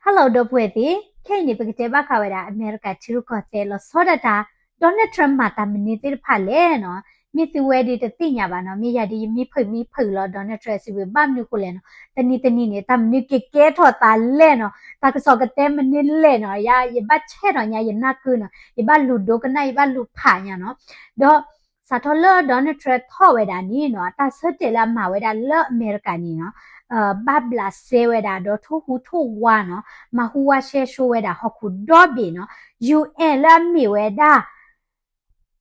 Hello ဒီပုၢ်ဝဲၢ်သ့ၣ်, ခဲအံၤန့ၣ် ပကတဲဘၣ်ဃးဝဲဒၣ် အမဲရကၤထံရူၢ်ကီၢ်သဲးလီၤဆီဒၣ်တၢ် Donald Trump မၤတၢ်မနုၤသ့ၣ်တဖၣ်လဲၣ်နီၤ. မ့ၢ်သုဝဲဒၣ်တသ့ၣ်ညါဘၣ်နီၤ, မ့ၢ်ယၤဒ်ယမံဖုးမံဖုးလီၤ Donald Trump စံးဝဲဘၣ်မနုၤဃိလဲၣ်နီၤ. တနံၤတနံၤန့ၣ် တၢ်မနုၤကကဲထီၣ်သးလဲၣ်နီၤ, တၢ်ကစီၣ်ကတဲမနုၤလဲၣ်နီၤ, ယၤ ယဘၣ်ဆဲးထီၣ်ညါ ယနၢ်ကုနီၤ, ယဘၣ်လူၤဒိကနၣ် ယဘၣ်လူၤဖးညါနီၤ. ဒီး စးထီၣ်လၢ Donald Trump ထီၣ်ဝဲဒၣ်န့ၣ်နီၤ, တၢ်ဆၢတဲာ်လၢအမၤဝဲဒၣ်လၢအမဲရကၤန့ၣ်နီၤ, ဘၣ်ဘျးစဲဝဲဒၣ် ဒီးထိၣ်ဟူးထိၣ်ဝါနီၤ, မၤဟူးဝါရှဲရှိဝဲဒၣ်ဟီၣ်ခိၣ်ဒီဘ့ၣ်နီၤ, ယူၣ်အဲၣ် လၢအမ့ၢ်ဝဲဒၣ်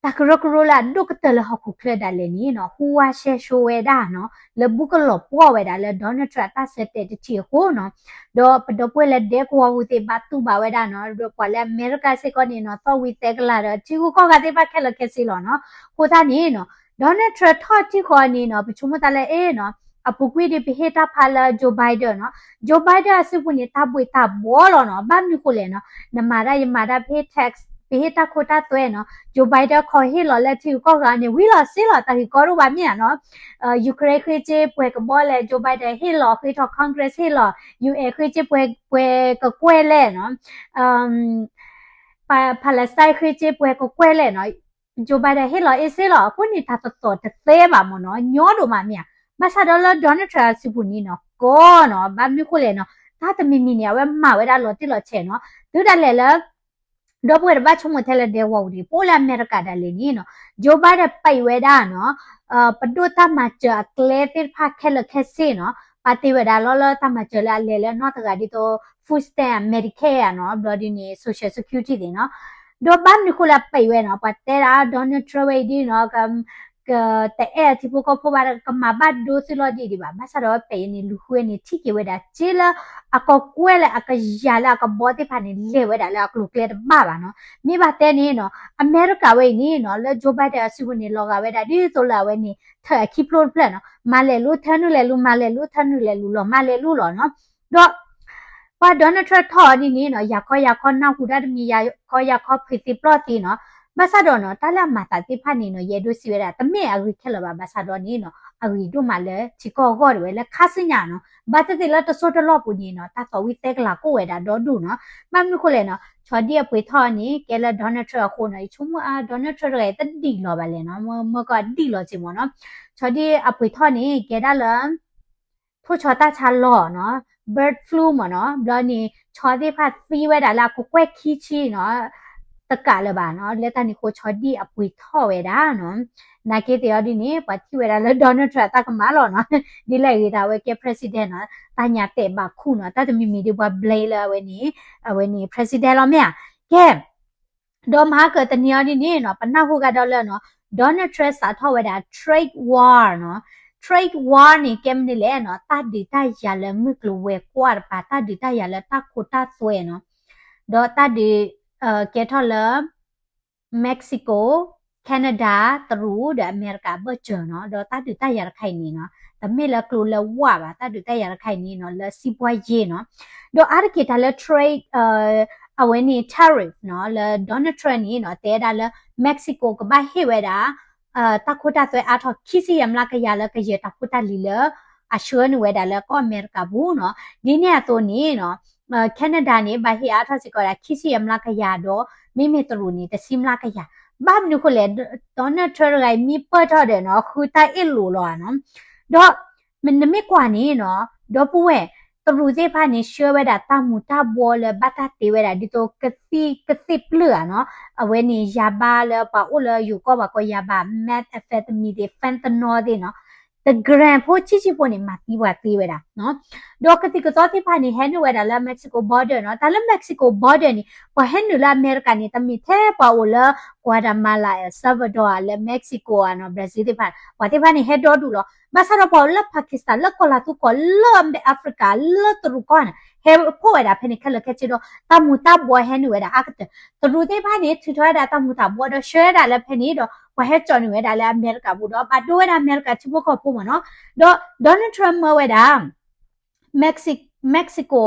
တၢ်ကရၢကရိလၢအဒိၣ်ကတၢၢ်လၢဟီၣ်ခိၣ်ချၢဒၣ်လဲာ်န့ၣ်နီၤ, ဟူးဝါရှဲရှိဝဲဒၣ်နီၤ, လၢဘူးကလီၤပှီၢ်ဝဲဒၣ်လၢ Donald Trump အတၢ်ဆၢတဲာ်တထံၣ်အဃိနီၤ. ဒီးပဒီပုၢ်ဝဲၢ်လၢဒဲကဝီၤပူၤသ့ၣ် ဘၣ်တူၢ်ဘၣ်ဝဲဒၣ်နီၤ, ဒီးပှၤလၢအမဲရကၤစ့ၢ်ကီးန့ၣ်နီၤ, သီၣ်ဝံၤသဲကလၤဒီး ထံဂုၤကီၢ်ဂၤသ့ၣ်တဖၣ်ခဲလၢာ်ခဲဆ့လီၤနီၤ. အဃိသတးန့ၣ်နီၤ, Donald Trump ထီၣ်တံၢ်ဃီန့ၣ်နီၤ, ပဆိကမိၣ်သးလၢအဲၣ်နီၤ, အပူၤကွံာ်ဒီးပဟ့ၣ်တၢ်ဖးလၢ Joe Biden နီၤ, Joe Biden အစုပူၤန့ၣ် တၢ်ဘှ့ၣ်တၢ်ဘှီလီၤနီၤ, ဘၣ်မနုၤဃိလဲၣ်နီၤ, နမၤတၢ်ယမၤတၢ် ပဟ့ၣ် tax ပဟ့ၣ်တၢ်ခိတၢ်သွဲနီၤ, Joe Biden ခိးဟ့ၣ်လီၤလၢထံဂုၤကီၢ်ဂၤန့ၣ် ဝံၤလီၤစ့လီၤ တၢ်ဂ့ၢ်ကီဒိၣ်ဘၣ်မ့ၢ်ဧါနီၤ. Ukraine ဃ့က့ၤပှဲၤကဘီလဲၣ် Joe Biden ဟ့ၣ်လီၤဃ့ထီၣ် Congress ဟ့ၣ်လီၤ, ယူၣ်အဲၣ် ဃ့က့ၤပှဲၤ ပှဲၤကကွဲၢ်လဲၣ်နီၤ, Palestine ဃ့က့ၤပှဲၤကကွဲၢ်လဲၣ်နီၤ, Joe Biden ဟ့ၣ်လီၤအ့ၣ်စ့လီၤ. အဃိန့ၣ် တၢ်တသီၣ်တသဲဘၣ်မ့ၢ်နီၤ, ညီဒိၣ်မးမ့ၢ်ဧါ. ဘၣ်ဆၣ်ဒီးလၢ Donald Trump အစုပူၤန့ၣ်နီၤ ကီနီၤ, ဘၣ်မနုၤဃိလဲၣ်နီၤ, တၢ်တမံၤမံၤန့ၣ် အဝဲမၤဝဲဒၣ်လီၤတံၢ်လီၤဆဲးနီၤ, တုၤဒၣ်လဲာ်လၢ ဒီပုၢ်ဝဲၢ်တဘၣ်ဆိကမိၣ်ထဲလၢဒဲကဝီၤပူၤန့ၣ် ပအိၣ်လၢအမဲရကၤဒၣ်လဲာ်န့ၣ်နီၤ, Joe Biden ပံးဝဲဒၣ်နီၤ, ပဒိၣ်တၢ်မၤစၢၤအကျဲသ့ၣ်တဖၣ်ခဲလၢာ်ခဲဆ့နီၤ, ပာ်တ့ၢ်ဝဲဒၣ်လီၤလၢတၢ်မၤစၢၤလၢအလဲၤလၢနီၢ်တဂၤဒ်သိး food stamp, Medicare နီၤ, ဘျီဒ်န့ၣ် Social Security သ့ၣ်နီၤ, ဒီးဘၣ်မနုၤဃိလၢပံးဝဲနီၤ, ပှၤတဲဒၣ် Donald Trump ဝဲအံၤဒ်နီၤ ကတအဲၣ်အထံဖိကီၢ်ဖိဘၣ်ဒီး ကမၤဘၣ်ဒိသ့လီၤဒ်ဒံးဘၣ်. ဘၣ်ဆၣ်ဒီးဝဲပံးန့ၣ် လူၤဃုဝဲန့ၣ် ထံၣ်က့ၤဝဲဒၣ် စ့လၢအကကွဲၢ်လၢအကယၤလၢအကဘီသ့ၣ်တဖၣ်န့ၣ် လဲၤဝဲဒၣ်လၢအကျိၤကျဲတဘၣ်ဘၣ်နီၤ. မ့ၢ်ဘၣ်တဲန့ၣ်နီၤ, အမဲရကၤဝဲအံၤန့ၣ်နီၤ လၢ Joe Biden အစုပူၤန့ၣ် လီၤဂာ်ဝဲဒၣ်ဒ်သိးလၢအဝဲန့ၣ် ထၢၣ်အခံဖျိတဖျၢၣ်နီၤ, မၤလဲၤလူထၢနုာ်လဲၤလူ မၤလဲၤလူထၢနုာ်လဲၤလူလီၤ မၤလဲၤလူလီၤနီၤ. ဒီး ပှၤ Donald Trump ထီၣ်အီၤဒ်န့ၣ်နီၤ, ယၤခီယၤခီနၢ်ဟူတၢ်တမံၤ ယၤခီယၤခီဖုးသံပျီၢ်သံနီၤ. ဘၣ်ဆၣ်ဒီးနီၤ တၢ်လၢအမၤသးသ့ၣ်တဖၣ်န့ၣ်နီၤ ယအဲၣ်ဒိးစံးဝဲဒၣ် တမ့ၢ်အဂ့ၤခဲလၢာ်ဘၣ်. ဘၣ်ဆၣ်ဒီးန့ၣ်နီၤ အဂ့ၤဒိၣ်မးလၢထံကီၢ်အဂီၢ်တဝဲလၢခါဆူညါနီၤ. ဘၣ်သ့ၣ်သ့ၣ်လၢတစိၢ်တလီၢ်ပူၤန့ၣ်နီၤ တၢ်သီၣ်ဝံၣ်သဲကလၤကအိၣ်ဝဲဒၣ်ဒီဒူၣ်နီၤ. ဘၣ်မနုၤဃိလဲၣ်နီၤ, ဆီဒံၣ်အပှ့ၤထီၣ်န့ၣ် ကဲလၢ Donald Trump အဃိနီၤ, ယဆိကမိၣ်အါ Donald Trump တဂၤအံၤတဒံးလီၤဘၣ်လဲၣ်နီၤ, မ့ၢ်ကီးအဒံးလီၤစ့ၢ်မ့ၢ်နီၤ. ဆီဒံၣ်အပှ့ၤထီၣ်န့ၣ် ကဲဒၣ်လၢ ထိၣ်ဆီတၢ်ဆါလီၢ်နီၤ, bird flu မ့ၢ်နီၤ, ဘျီန့ၣ် ဆီသ့ၣ်တဖၣ်သံဝဲဒၣ်လၢအကကွဲၢ်ခံဆံနီၤ, တကးလၢၤဘၣ်နီၤ. လၢတၢ်န့ၣ်အဃိ ဆီဒံၣ်အပှ့ၤထီၣ်ဝဲဒၣ်နီၤ. နာ်က့သ့ၣ်အီၤဒ်န့ၣ် ပှၤထံၣ်ဝဲဒၣ်လၢ Donald Trump အတၢ်ကမၣ်လီၤနီၤ. ဒ်လဲၣ်ဂ့ၤတၢ်ဝဲကဲ president နီၤ, တၢ်ညါတဲာ်ဘၣ်ခူၣ်နီၤ, တၢ်တမံၤမံၤဒ်ပှၤ blame လၢအဝဲန့ၣ် အဝဲန့ၣ် president လီၤမ့ၢ်ဧါ. ကဲ ဒီးမဟါကတနံၤအီၤဒ်န့ၣ်နီၤ, ပနၢ်ဟူကဒီးလၢနီၤ, Donald Trump စးထီၣ်ဝဲဒၣ် trade war နီၤ. Trade war န့ၣ် ကဲမနုၤလဲၣ်နီၤ, တၢ်ဒုးတၢ်ယၤလၢမုၢ်ကျိၤဝဲၤကွာ်တပၤ, တၢ်ဒုးတၢ်ယၤလၢတၢ်ခိတၢ်သွဲနီၤ. ဒီးတၢ်ဒုး ကဲထီၣ်လၢ Mexico, Canada, တရူး ဒီးအမဲရကၤအဘၢၣ်စၢၤနီၤ. ဒီးတၢ်ဒုးတၢ်ယၤတခါအံၤန့ၣ်နီၤ, တမ့ၢ်လၢကျိၤလၢဝးဘၣ်, တၢ်ဒုးတၢ်ယၤတခါအံၤန့ၣ်နီၤ လၢစံးပှၢ်ယ့ၢ်နီၤ. ဒီးအါတက့ၢ်တၢ်လၢ trade, အဝဲန့ၣ် tariff နီၤ, လၢ Donald Trump န့ၣ်နီၤ တဲဒၣ်လၢ Mexico ကဘၣ်ဟ့ၣ်ဝဲဒၣ် တၢ်ခိတၢ်သွဲအါထီၣ်ခံဆံယဲၢ်မျးကယၤ လၢကယဲၢ်တၢ်ဖိတၢ်လံၤလၢ အဆှၢနုာ်ဝဲဒၣ်လၢကီၢ်အမဲရကၤပူၤနီၤ. ဒ်န့ၣ်အသိးန့ၣ်နီၤ Canada န့ၣ် ဘၣ်ဟ့ၣ်အါထီၣ်စ့ၢ်ကီးဒၣ် ခံဆံယဲၢ်မျးကယၤဒီး မ့မ့ၢ်တရူးန့ၣ် တဆံမျးကယၤ. ဘၣ်မနုၤဃိလဲၣ်, Donald Trump တဂၤအံၤမ့ၢ်ပၢၢ်ထီၣ်ဒီးနီၤ ဃုတၢ်အ့ၣ်လိာ်လီၤဧါနီၤ. ဒီး နမ့ၢ်ကွၢ်န့ၣ်နီၤ ဒီပုၢ်ဝဲၢ် တရူးသ့ၣ်တဖၣ်န့ၣ် ဆှၢဝဲဒၣ်တၢ်မူၤတၢ်ဘှီလၢဘၣ်တၢ်တ့ဝဲဒၣ် ဒ်သိးကသံၣ်ကသ့ၣ်ပျၢၢ်ဧါနီၤ. အဝဲန့ၣ် ယၤဘါလၢပှၤအိၣ်လၢယိၤကီၢ်ပှၤကိးယၤဘါ methamphetamine သ့ၣ် fentanyl သ့ၣ်နီၤ တgramဖိဆံဆံဖိန့ၣ် မၤသံပှၤသ့ဝဲဒၣ်နီၤ. ဒီးကသံၣ်ကသီသ့ၣ်တဖၣ်န့ၣ် ဟဲနုာ်ဝဲဒၣ်လၢ Mexico border နီၤ. တၢ်လၢ Mexico border န့ၣ် ပှၤဟဲနုာ်လၢအမဲရကၤန့ၣ် တမ့ၢ်ထဲပှၤအိၣ်လၢ Guatemala, El Salvador လၢ Mexico ဧါနီၤ Brazil သ့ၣ်တဖၣ် ပှၤသ့ၣ်တဖၣ်န့ၣ် ဟဲဒီဒူၣ်လီၤ. ဘၣ်ဆၣ်ဒီးပှၤအိၣ်လၢ Pakistan လၢကီၢ်လၤသူကီၢ် လၢ Africa လၢတရူးကီၢ်န့ၣ် ဟဲဖှိၣ်ဝဲဒၣ်ဖဲန့ၣ် ခဲလၢာ်ခဲဆ့ဒီး တၢ်မူၤတၢ်ဘှီဟဲနုာ်ဝဲဒၣ်အါကတၢၢ်. တရူးသ့ၣ်တဖၣ်န့ၣ် ထုးထီၣ်ဝဲဒၣ်တၢ်မူၤတၢ်ဘှီဒီး ဆှၢဝဲဒၣ်လၢဖဲန့ၣ်ဒီး ပှၤဟဲကၠီၣ်နုာ်ဝဲဒၣ်လၢအမဲရကၤပူၤဒီး ဘၣ်ဒိဝဲဒၣ်အမဲရကၤထံဖိကီၢ်ဖိမ့ၢ်နီၤ. ဒီး Donald Trump မၢဝဲဒၣ် Mexico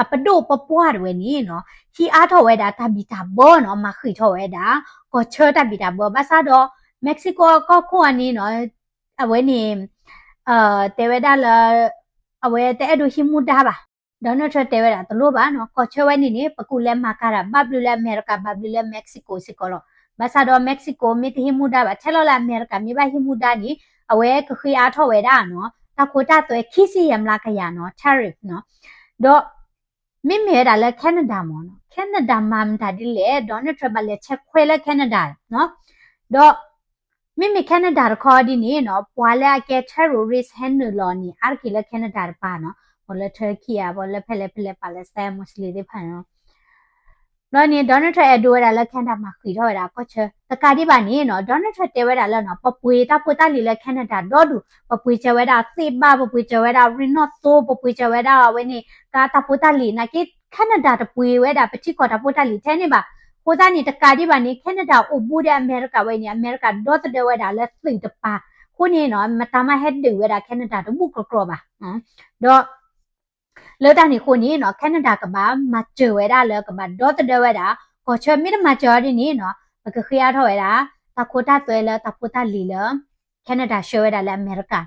အပဒိၣ်ပပှၢ်တဝဲန့ၣ်နီၤ ဟံးအါထီၣ်ဝဲဒၣ်တၢ်ဘံၣ်တၢ်ဘၢနီၤ မၤဃံးထီၣ်ဝဲဒၣ် ကီၢ်ဆၢတၢ်ဘံၣ်တၢ်ဘၢ ဘၣ်ဆၣ်ဒီး Mexico အကီၢ်ခိၣ်အံၤန့ၣ်နီၤ အဝဲန့ၣ် တဲဝဲဒၣ်လၢ အဝဲတအဲၣ်ဒိးဟံးမူဒါဘၣ် Donald Trump တဲဝဲဒၣ်တလိၣ်ဘၣ်နီၤ, ကီၢ်ဆၢဝဲန့ၣ်န့ၣ် ပကူၣ်လဲၤမၤကၤတၢ် ဘၣ်ဘျုးလၢအမဲရကၤ ဘၣ်ဘျုးလၢ Mexico စ့ၢ်ကီးလီၤ. ဘၣ်ဆၣ်ဒီး Mexico မ့ၢ်တဟံးမူဒါဘၣ်, ထဲလီၤလၢအမဲရကၤ မ့ၢ်ဘၣ်ဟံးမူဒါန့ၣ် အဝဲကဃ့အါထီၣ်ဝဲဒၣ်နီၤ တၢ်ခိတၢ်သွဲ ခံဆံယဲၢ်မျးကယၤနီၤ tariff နီၤ. ဒီး မ့မ့ၢ်ဝဲဒၣ်လၢ Canada မ့ၢ်နီၤ, Canada မၤမတၤဒ်လဲၣ်, Donald Trump ဘၣ်လဲၤဆဲးခွဲးလၢ Canada နီၤ. ဒီး မ့မ့ၢ် Canada တခီဒ်န့ၣ်နီၤ, ပှၤလၢအကဲ terrorist ဟဲနုာ်လီၤန့ၣ် အါတက့ၢ်လၢ Canada တပၤနီၤ, ပှၤလၢ Turkey ဧါ, ပှၤလၢဖဲလဲၣ်ဖဲလဲၣ် Palestine Muslim သ့ၣ်တဖၣ်န့ၣ်နီၤ. ဘျီန့ၣ် Donald Trump အဲၣ်ဒိးဝဲဒၣ်လၢ Canada မၤဃံးထီၣ်ဝဲဒၣ်ကီၢ်ဆၢ, တကးဒံးဘၣ်န့ၣ်နီၤ, Donald Trump တဲဝဲဒၣ်လၢနီၤ, ပပှ့ၤတၢ်ဖိတၢ်လံၤလၢ Canada ဒီဒူၣ်, ပပှ့ၤစၢၤဝဲဒၣ်သ့ၣ်ဘၣ်, ပပှ့ၤစၢၤဝဲဒၣ်ရ့ၣ်နီၣ်သိ, ပပှ့ၤစၢၤဝဲဒၣ်အဝဲန့ၣ် ကါတၢ်ဖိတၢ်လံၤ, နာ်က့ Canada တပှ့ၤဝဲဒၣ်ပထံကီၢ်တၢ်ဖိတၢ်လံၤထဲန့ၣ်ဘၣ်. အဃိသတးန့ၣ် တကးဒံးဘၣ်န့ၣ် Canada အိၣ်ဘူးဒီးအမဲရကၤဝဲန့ၣ် အမဲရကၤဒီသဒၢဝဲဒၣ်လၢသုးတပၤ, အဃိန့ၣ်နီၤ, မတၤမးဟဲဒုးဝဲဒၣ် Canada တဘူၣ်ကြီကြီဘၣ်. ဒီး လၢတၢ်န့ၣ်အဃိန့ၣ်နီၤ, Canada ကဘၣ်မၤစၢၤဝဲဒၣ်လၢကဘၣ်ဒီသဒၢဝဲဒၣ် ကီၢ်ဆၢ, မ့ၢ်တမၤစၢၤအီၤဒ်န့ၣ်နီၤ, ပကဃ့အါထီၣ်ဝဲဒၣ် တၢ်ခိတၢ်သွဲလၢတၢ်ဖိတၢ်လံၤလၢ Canada ဆှၢဝဲဒၣ်လၢအမဲရကၤ.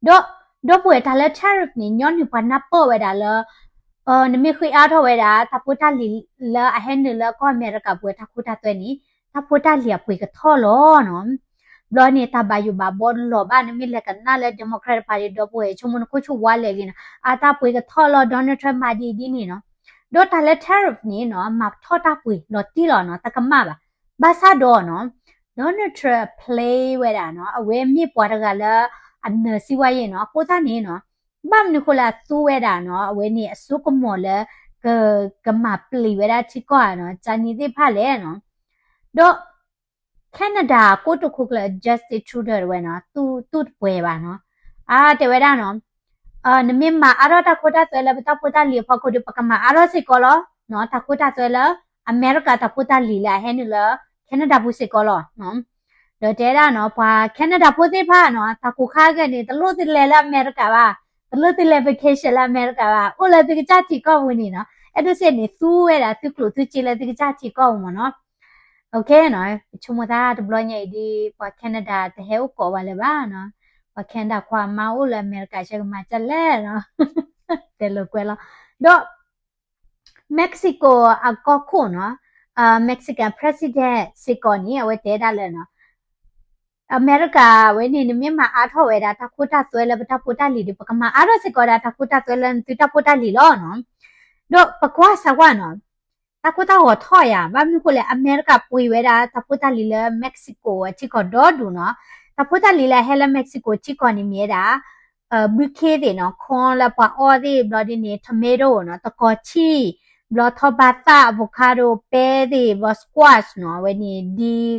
ဒီး ဒီပုၢ်ဝဲၢ် တၢ်လၢ tariff န့ၣ် ညီနုၢ်ပှၤနၢ်ပၢၢ်ဝဲဒၣ်လၢ နမ့ၢ်ဃ့အါထီၣ်ဝဲဒၣ် တၢ်ဖိတၢ်လံၤလၢအဟဲနုာ်လၢကီၢ်အမဲရကၤပူၤ တၢ်ခိတၢ်သွဲန့ၣ် တၢ်ဖိတၢ်လံၤအပှ့ၤကထီၣ်လီၤနီၤ. ဘျီန့ၣ် တၢ်ဘၣ်ယိၣ်ဘၣ်ဘီလီၤဘၣ်, နမ့ၢ်လဲၤကနၣ်လၢ Democrat တပၤဒီး ဒီပုၢ်ဝဲၢ် ဆိကမိၣ်နခိၣ်ဆိဝါလဲာ်လံနီၤ, အတၢ်ပှ့ၤကထီၣ်လီၤ, Donald Trump မၤဒ်အံၤဒ်န့ၣ်နီၤ. ဒီးတၢ်လၢ tariff န့ၣ်နီၤ, မၤကထီၣ်တၢ်ပှ့ၤလီၤတံၢ်လီၤနီၤ, တကမၣ်ဘၣ်. ဘၣ်ဆၣ်ဒီးနီၤ, Donald Trump play ဝဲဒၣ်နီၤ, အဝဲမ့ၢ်ပှၤတဂၤလၢ အနၢၤစံးဝါယဲၢ်နီၤ, အဃိသတးန့ၣ်နီၤ, ဘၣ်မနုၤဃိလၢအသူဝဲဒၣ်နီၤ, အဝဲန့ၣ်အစိကမီၤလၢ က ကမၤပျံၤဝဲဒၣ်ထံကီၢ်ဧါနီၤ, ကန့ၣ်သ့ၣ်တဖၣ်လဲၣ်နီၤ. ဒီး Canada ကိတိာ်ခိၣ်ကျၢၢ် Justin Trudeau တဝဲနီၤ, သူၣ်တပှဲၤဘၣ်နီၤ, အါ တဲဝဲဒၣ်နီၤ, နမ့ၢ်မၤအါထီၣ်တၢ်ခိတၢ်သွဲလၢပတၢ်ဖိတၢ်လံၤအဖီခိၣ်ဒီး ပကမၤအါထီၣ်စ့ၢ်ကီးလီၤ, တၢ်ခိတၢ်သွဲလၢ အမဲရကၤတၢ်ဖိတၢ်လံၤလၢအဟဲနုာ်လၢ Canada ပူၤစ့ၢ်ကီးလီၤ. ဒီးတဲဒၣ်နီၤ, ပှၤ Canada ဖိသ့ၣ်တဖၣ်နီၤ, တၢ်ကိၢ်ခါအဂ့ၢ်န့ၣ် တလိၣ်သုလဲၤလၢအမဲရကၤဘၣ်, တလိၣ်သုလဲၤ vacation လၢအမဲရကၤဘၣ်, အိၣ်လၢသုကစၢ်ထံကီၢ်ပူၤန့ၣ်နီၤ, အဲၣ်ဒိးစ့ၢ်န့ၣ် သူဝဲဒၣ်သုကျိၣ်သုစ့လၢသုကစၢ်ထံကီၢ်ပူၤမ့ၢ်နီၤ. ပဆိကမိၣ်သးတဘျီညါအံၤဒ် ပှၤ Canada တဟဲအိၣ်ကိးဝဲလၢၤဘၣ်နီၤ, ပှၤ Canada ခွါမါအိၣ်လၢအမဲရကၤဆၢကမၤဒ်လဲၣ်နီၤ, တဲလိာ်ကွဲလီၤ. ဒီး Mexico အကီၢ်ခိၣ်နီၤ, Mexican president စ့ၢ်ကီးန့ၣ် အဝဲတဲဒၣ်လၢနီၤ, အမဲရကၤဝဲန့ၣ် နမ့ၢ်မၤအါထီၣ်ဝဲဒၣ်တၢ်ခိတၢ်သွဲလၢပတၢ်ဖိတၢ်လံၤဒီး ပကမၤအါထီၣ်စ့ၢ်ကီးဒၣ်တၢ်ခိတၢ်သွဲလၢနသုတၢ်ဖိတၢ်လံၤလီၤနီၤ. ဒီးပကွၢ်စၢ်ကွၢ်နီၤ, တၢ်ကိၢ်တၢ်ဂီၤထီၣ်ယၤ, ဘၣ်မနုၤဃိလဲၣ်, အမဲရကၤပှ့ၤဝဲဒၣ်တၢ်ဖိတၢ်လံၤလၢ Mexico အထံကီၢ်ဒီဒူၣ်နီၤ, တၢ်ဖိတၢ်လံၤလၢအဟဲလၢ Mexico ထံကီၢ်န့ၣ်မ့ၢ်ဝဲဒၣ် ဘုခ့သ့ၣ်နီၤ, corn လၢပှၤအီသ့ၣ်, ဘျီဒ်န့ၣ် tomato နီၤ, တကီၤထံၣ်, ဘျီထီၣ်ဘါသၣ်, avocado, ပဲသ့ၣ်, ဘျီ squash နီၤ, အဝဲန့ၣ်ဒ်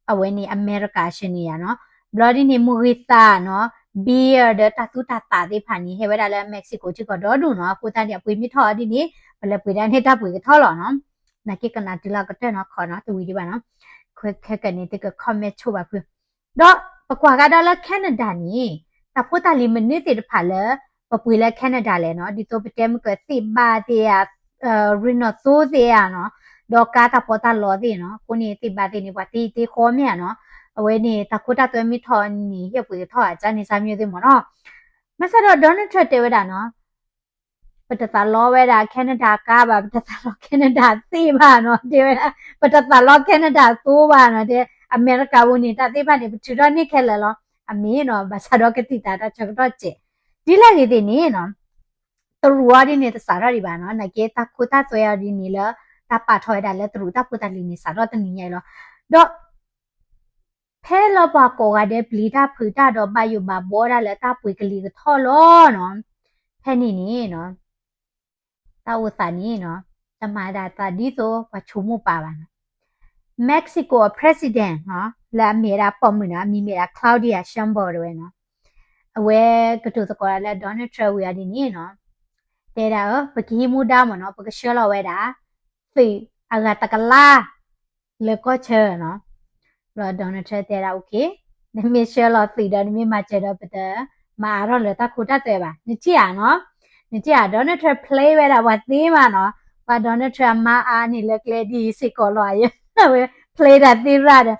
အဝဲန့ၣ်အမဲရကၤဆၢန့ၣ်ယၤနီၤ, ဘျီဒ်န့ၣ် မုၢ်ဂ့ၤသၣ်နီၤ, beer ဒီးတၢ်သူတၢ်သးသ့ၣ်တဖၣ်န့ၣ် ဟဲဝဲဒၣ်လၢ Mexico ထံကီၢ်ဒီဒူၣ်နီၤ, အဃိသတးန့ၣ် အပှ့ၤမ့ၢ်ထီၣ်အီၤဒ်န့ၣ် ပလဲၤပှ့ၤဒၣ်န့ၢ်တၢ်ပှ့ၤကထီၣ်လီၤနီၤ. နာ်က့ကနၣ်တုၤလၢကတၢၢ်နီၤခီနီၤ, တဝံၤဒံးဘၣ်နီၤ, ခဲကနံၣ် သုက comment ဆိဘၣ်ဖု ဒီးပကွၢ်ကဒီးလၢ Canada န့ၣ် တၢ်ဖိတၢ်လံၤမနုၤသ့ၣ်တဖၣ်လၢ ပပှ့ၤလၢ Canada လဲၣ်နီၤ, ဒ်သိးပတဲမ့ၢ်ကသ့ၣ်ဘၣ်သ့ၣ်ဧါ, ရ့ၣ်နီၣ်သိသ့ၣ်ဧါနီၤ, ဒီးကါတၢ်ပီးတၢ်လီသ့ၣ်နီၤ, အဃိန့ၣ်သ့ၣ်ဘၣ်သ့ၣ်န့ၣ် ပှၤတ့တ့ဃီမ့ၢ်ဧါနီၤ, အဝဲန့ၣ် တၢ်ခိတၢ်သွဲမ့ၢ်ထီၣ်န့ၣ် ဟ့ၣ်ပှ့ၤကထီၣ်အကါန့ၣ် စၢ်မံၤသ့ၣ်မ့ၢ်နီၤ, မ့ၢ်ဆၣ်ဒီး Donald Trump တဲဝဲဒၣ်နီၤ ပတသးလီဝဲဒၣ် Canada ကါဘၣ်, ပတသးလီ Canada သ့ၣ်ဘၣ်နီၤ, တဲဝဲဒၣ် ပတသးလီ Canada သိဘၣ်နီၤ, တဲ အမဲရကၤပူၤန့ၣ် တၢ်သ့ၣ်တဖၣ်န့ၣ် ပထုးထီၣ်န့ၢ်ခဲလၢာ်လီၤ, အမ့ၢ်နီၤ, ဘၣ်ဆၣ်ဒီးကသံၣ်သးတၢ်ဆၢကတီၢ်စဲး, ဒ်လဲၣ်ဂ့ၤသ့ၣ်န့ၣ်နီၤ, တရူးအီၤဒ်န့ၣ် တစးထီၣ်ဒံးဘၣ်နီၤ, နာ်က့တၢ်ခိတၢ်သွဲအီၤဒ်န့ၣ်လၢ တၢ်ပာ်ထီၣ်ဝဲဒၣ်လၢတရူးတၢ်ဖိတၢ်လံၤန့ၣ် စးထီၣ်တနံၤညါအံၤလီၤ, ဒီး ဖဲလၢပှၤကိးဂၤဒဲးပျံၤတၢ်ဖုးတၢ်ဒီးဘၣ်ယိၣ်ဘၣ်ဘီဒၣ်လၢတၢ်ပှ့ၤကလံၤကထီၣ်လီၤနီၤ, ဖဲန့ၣ်န့ၣ်နီၤ, တၢ်အိၣ်သးန့ၣ်နီၤ, တမၤဒၣ်သးဒ်သိးပှၤဆိကမိၣ်ပာ်ဘၣ်နီၤ, Mexico အ president နီၤ, လၢအမ့ၢ်ဝဲဒၣ်ပိာ်မုၣ်နီၤ, အမံၤမ့ၢ်ဒၣ် Claudia Sheinbaum တဝဲနီၤ, အဝဲကတိၤသကိးဒၣ်လၢ Donald Trump ဝံၤအီၤဒ်န့ၣ်နီၤ, တဲဒၣ် ပကဟံးမူဒါမ့ၢ်နီၤ, ပကဆှၢလီၤဝဲဒၣ် သုးအဂၤတကလး လၢကီၢ်ဆၢနီၤ, ဘျီ Donald Trump တဲဒၣ် okay, နမ့ၢ်ဆှၢလီၤသုးဒီး နမ့ၢ်မၤစၢၤဒီး ပတမၤအါထီၣ်လၢတၢ်ခိတၢ်သွဲဘၣ်, နထံၣ်ဧါနီၤ, နထံၣ်ဧါ Donald Trump play ဝဲဒၣ်ပှၤသ့မးနီၤ, ပှၤ Donald Trump အမါအါန့ၣ်လၢကျဲဒ်အံၤစ့ၢ်ကီးလီၤ, အဝဲ play တၢ်သ့ရၣ်ဒီး,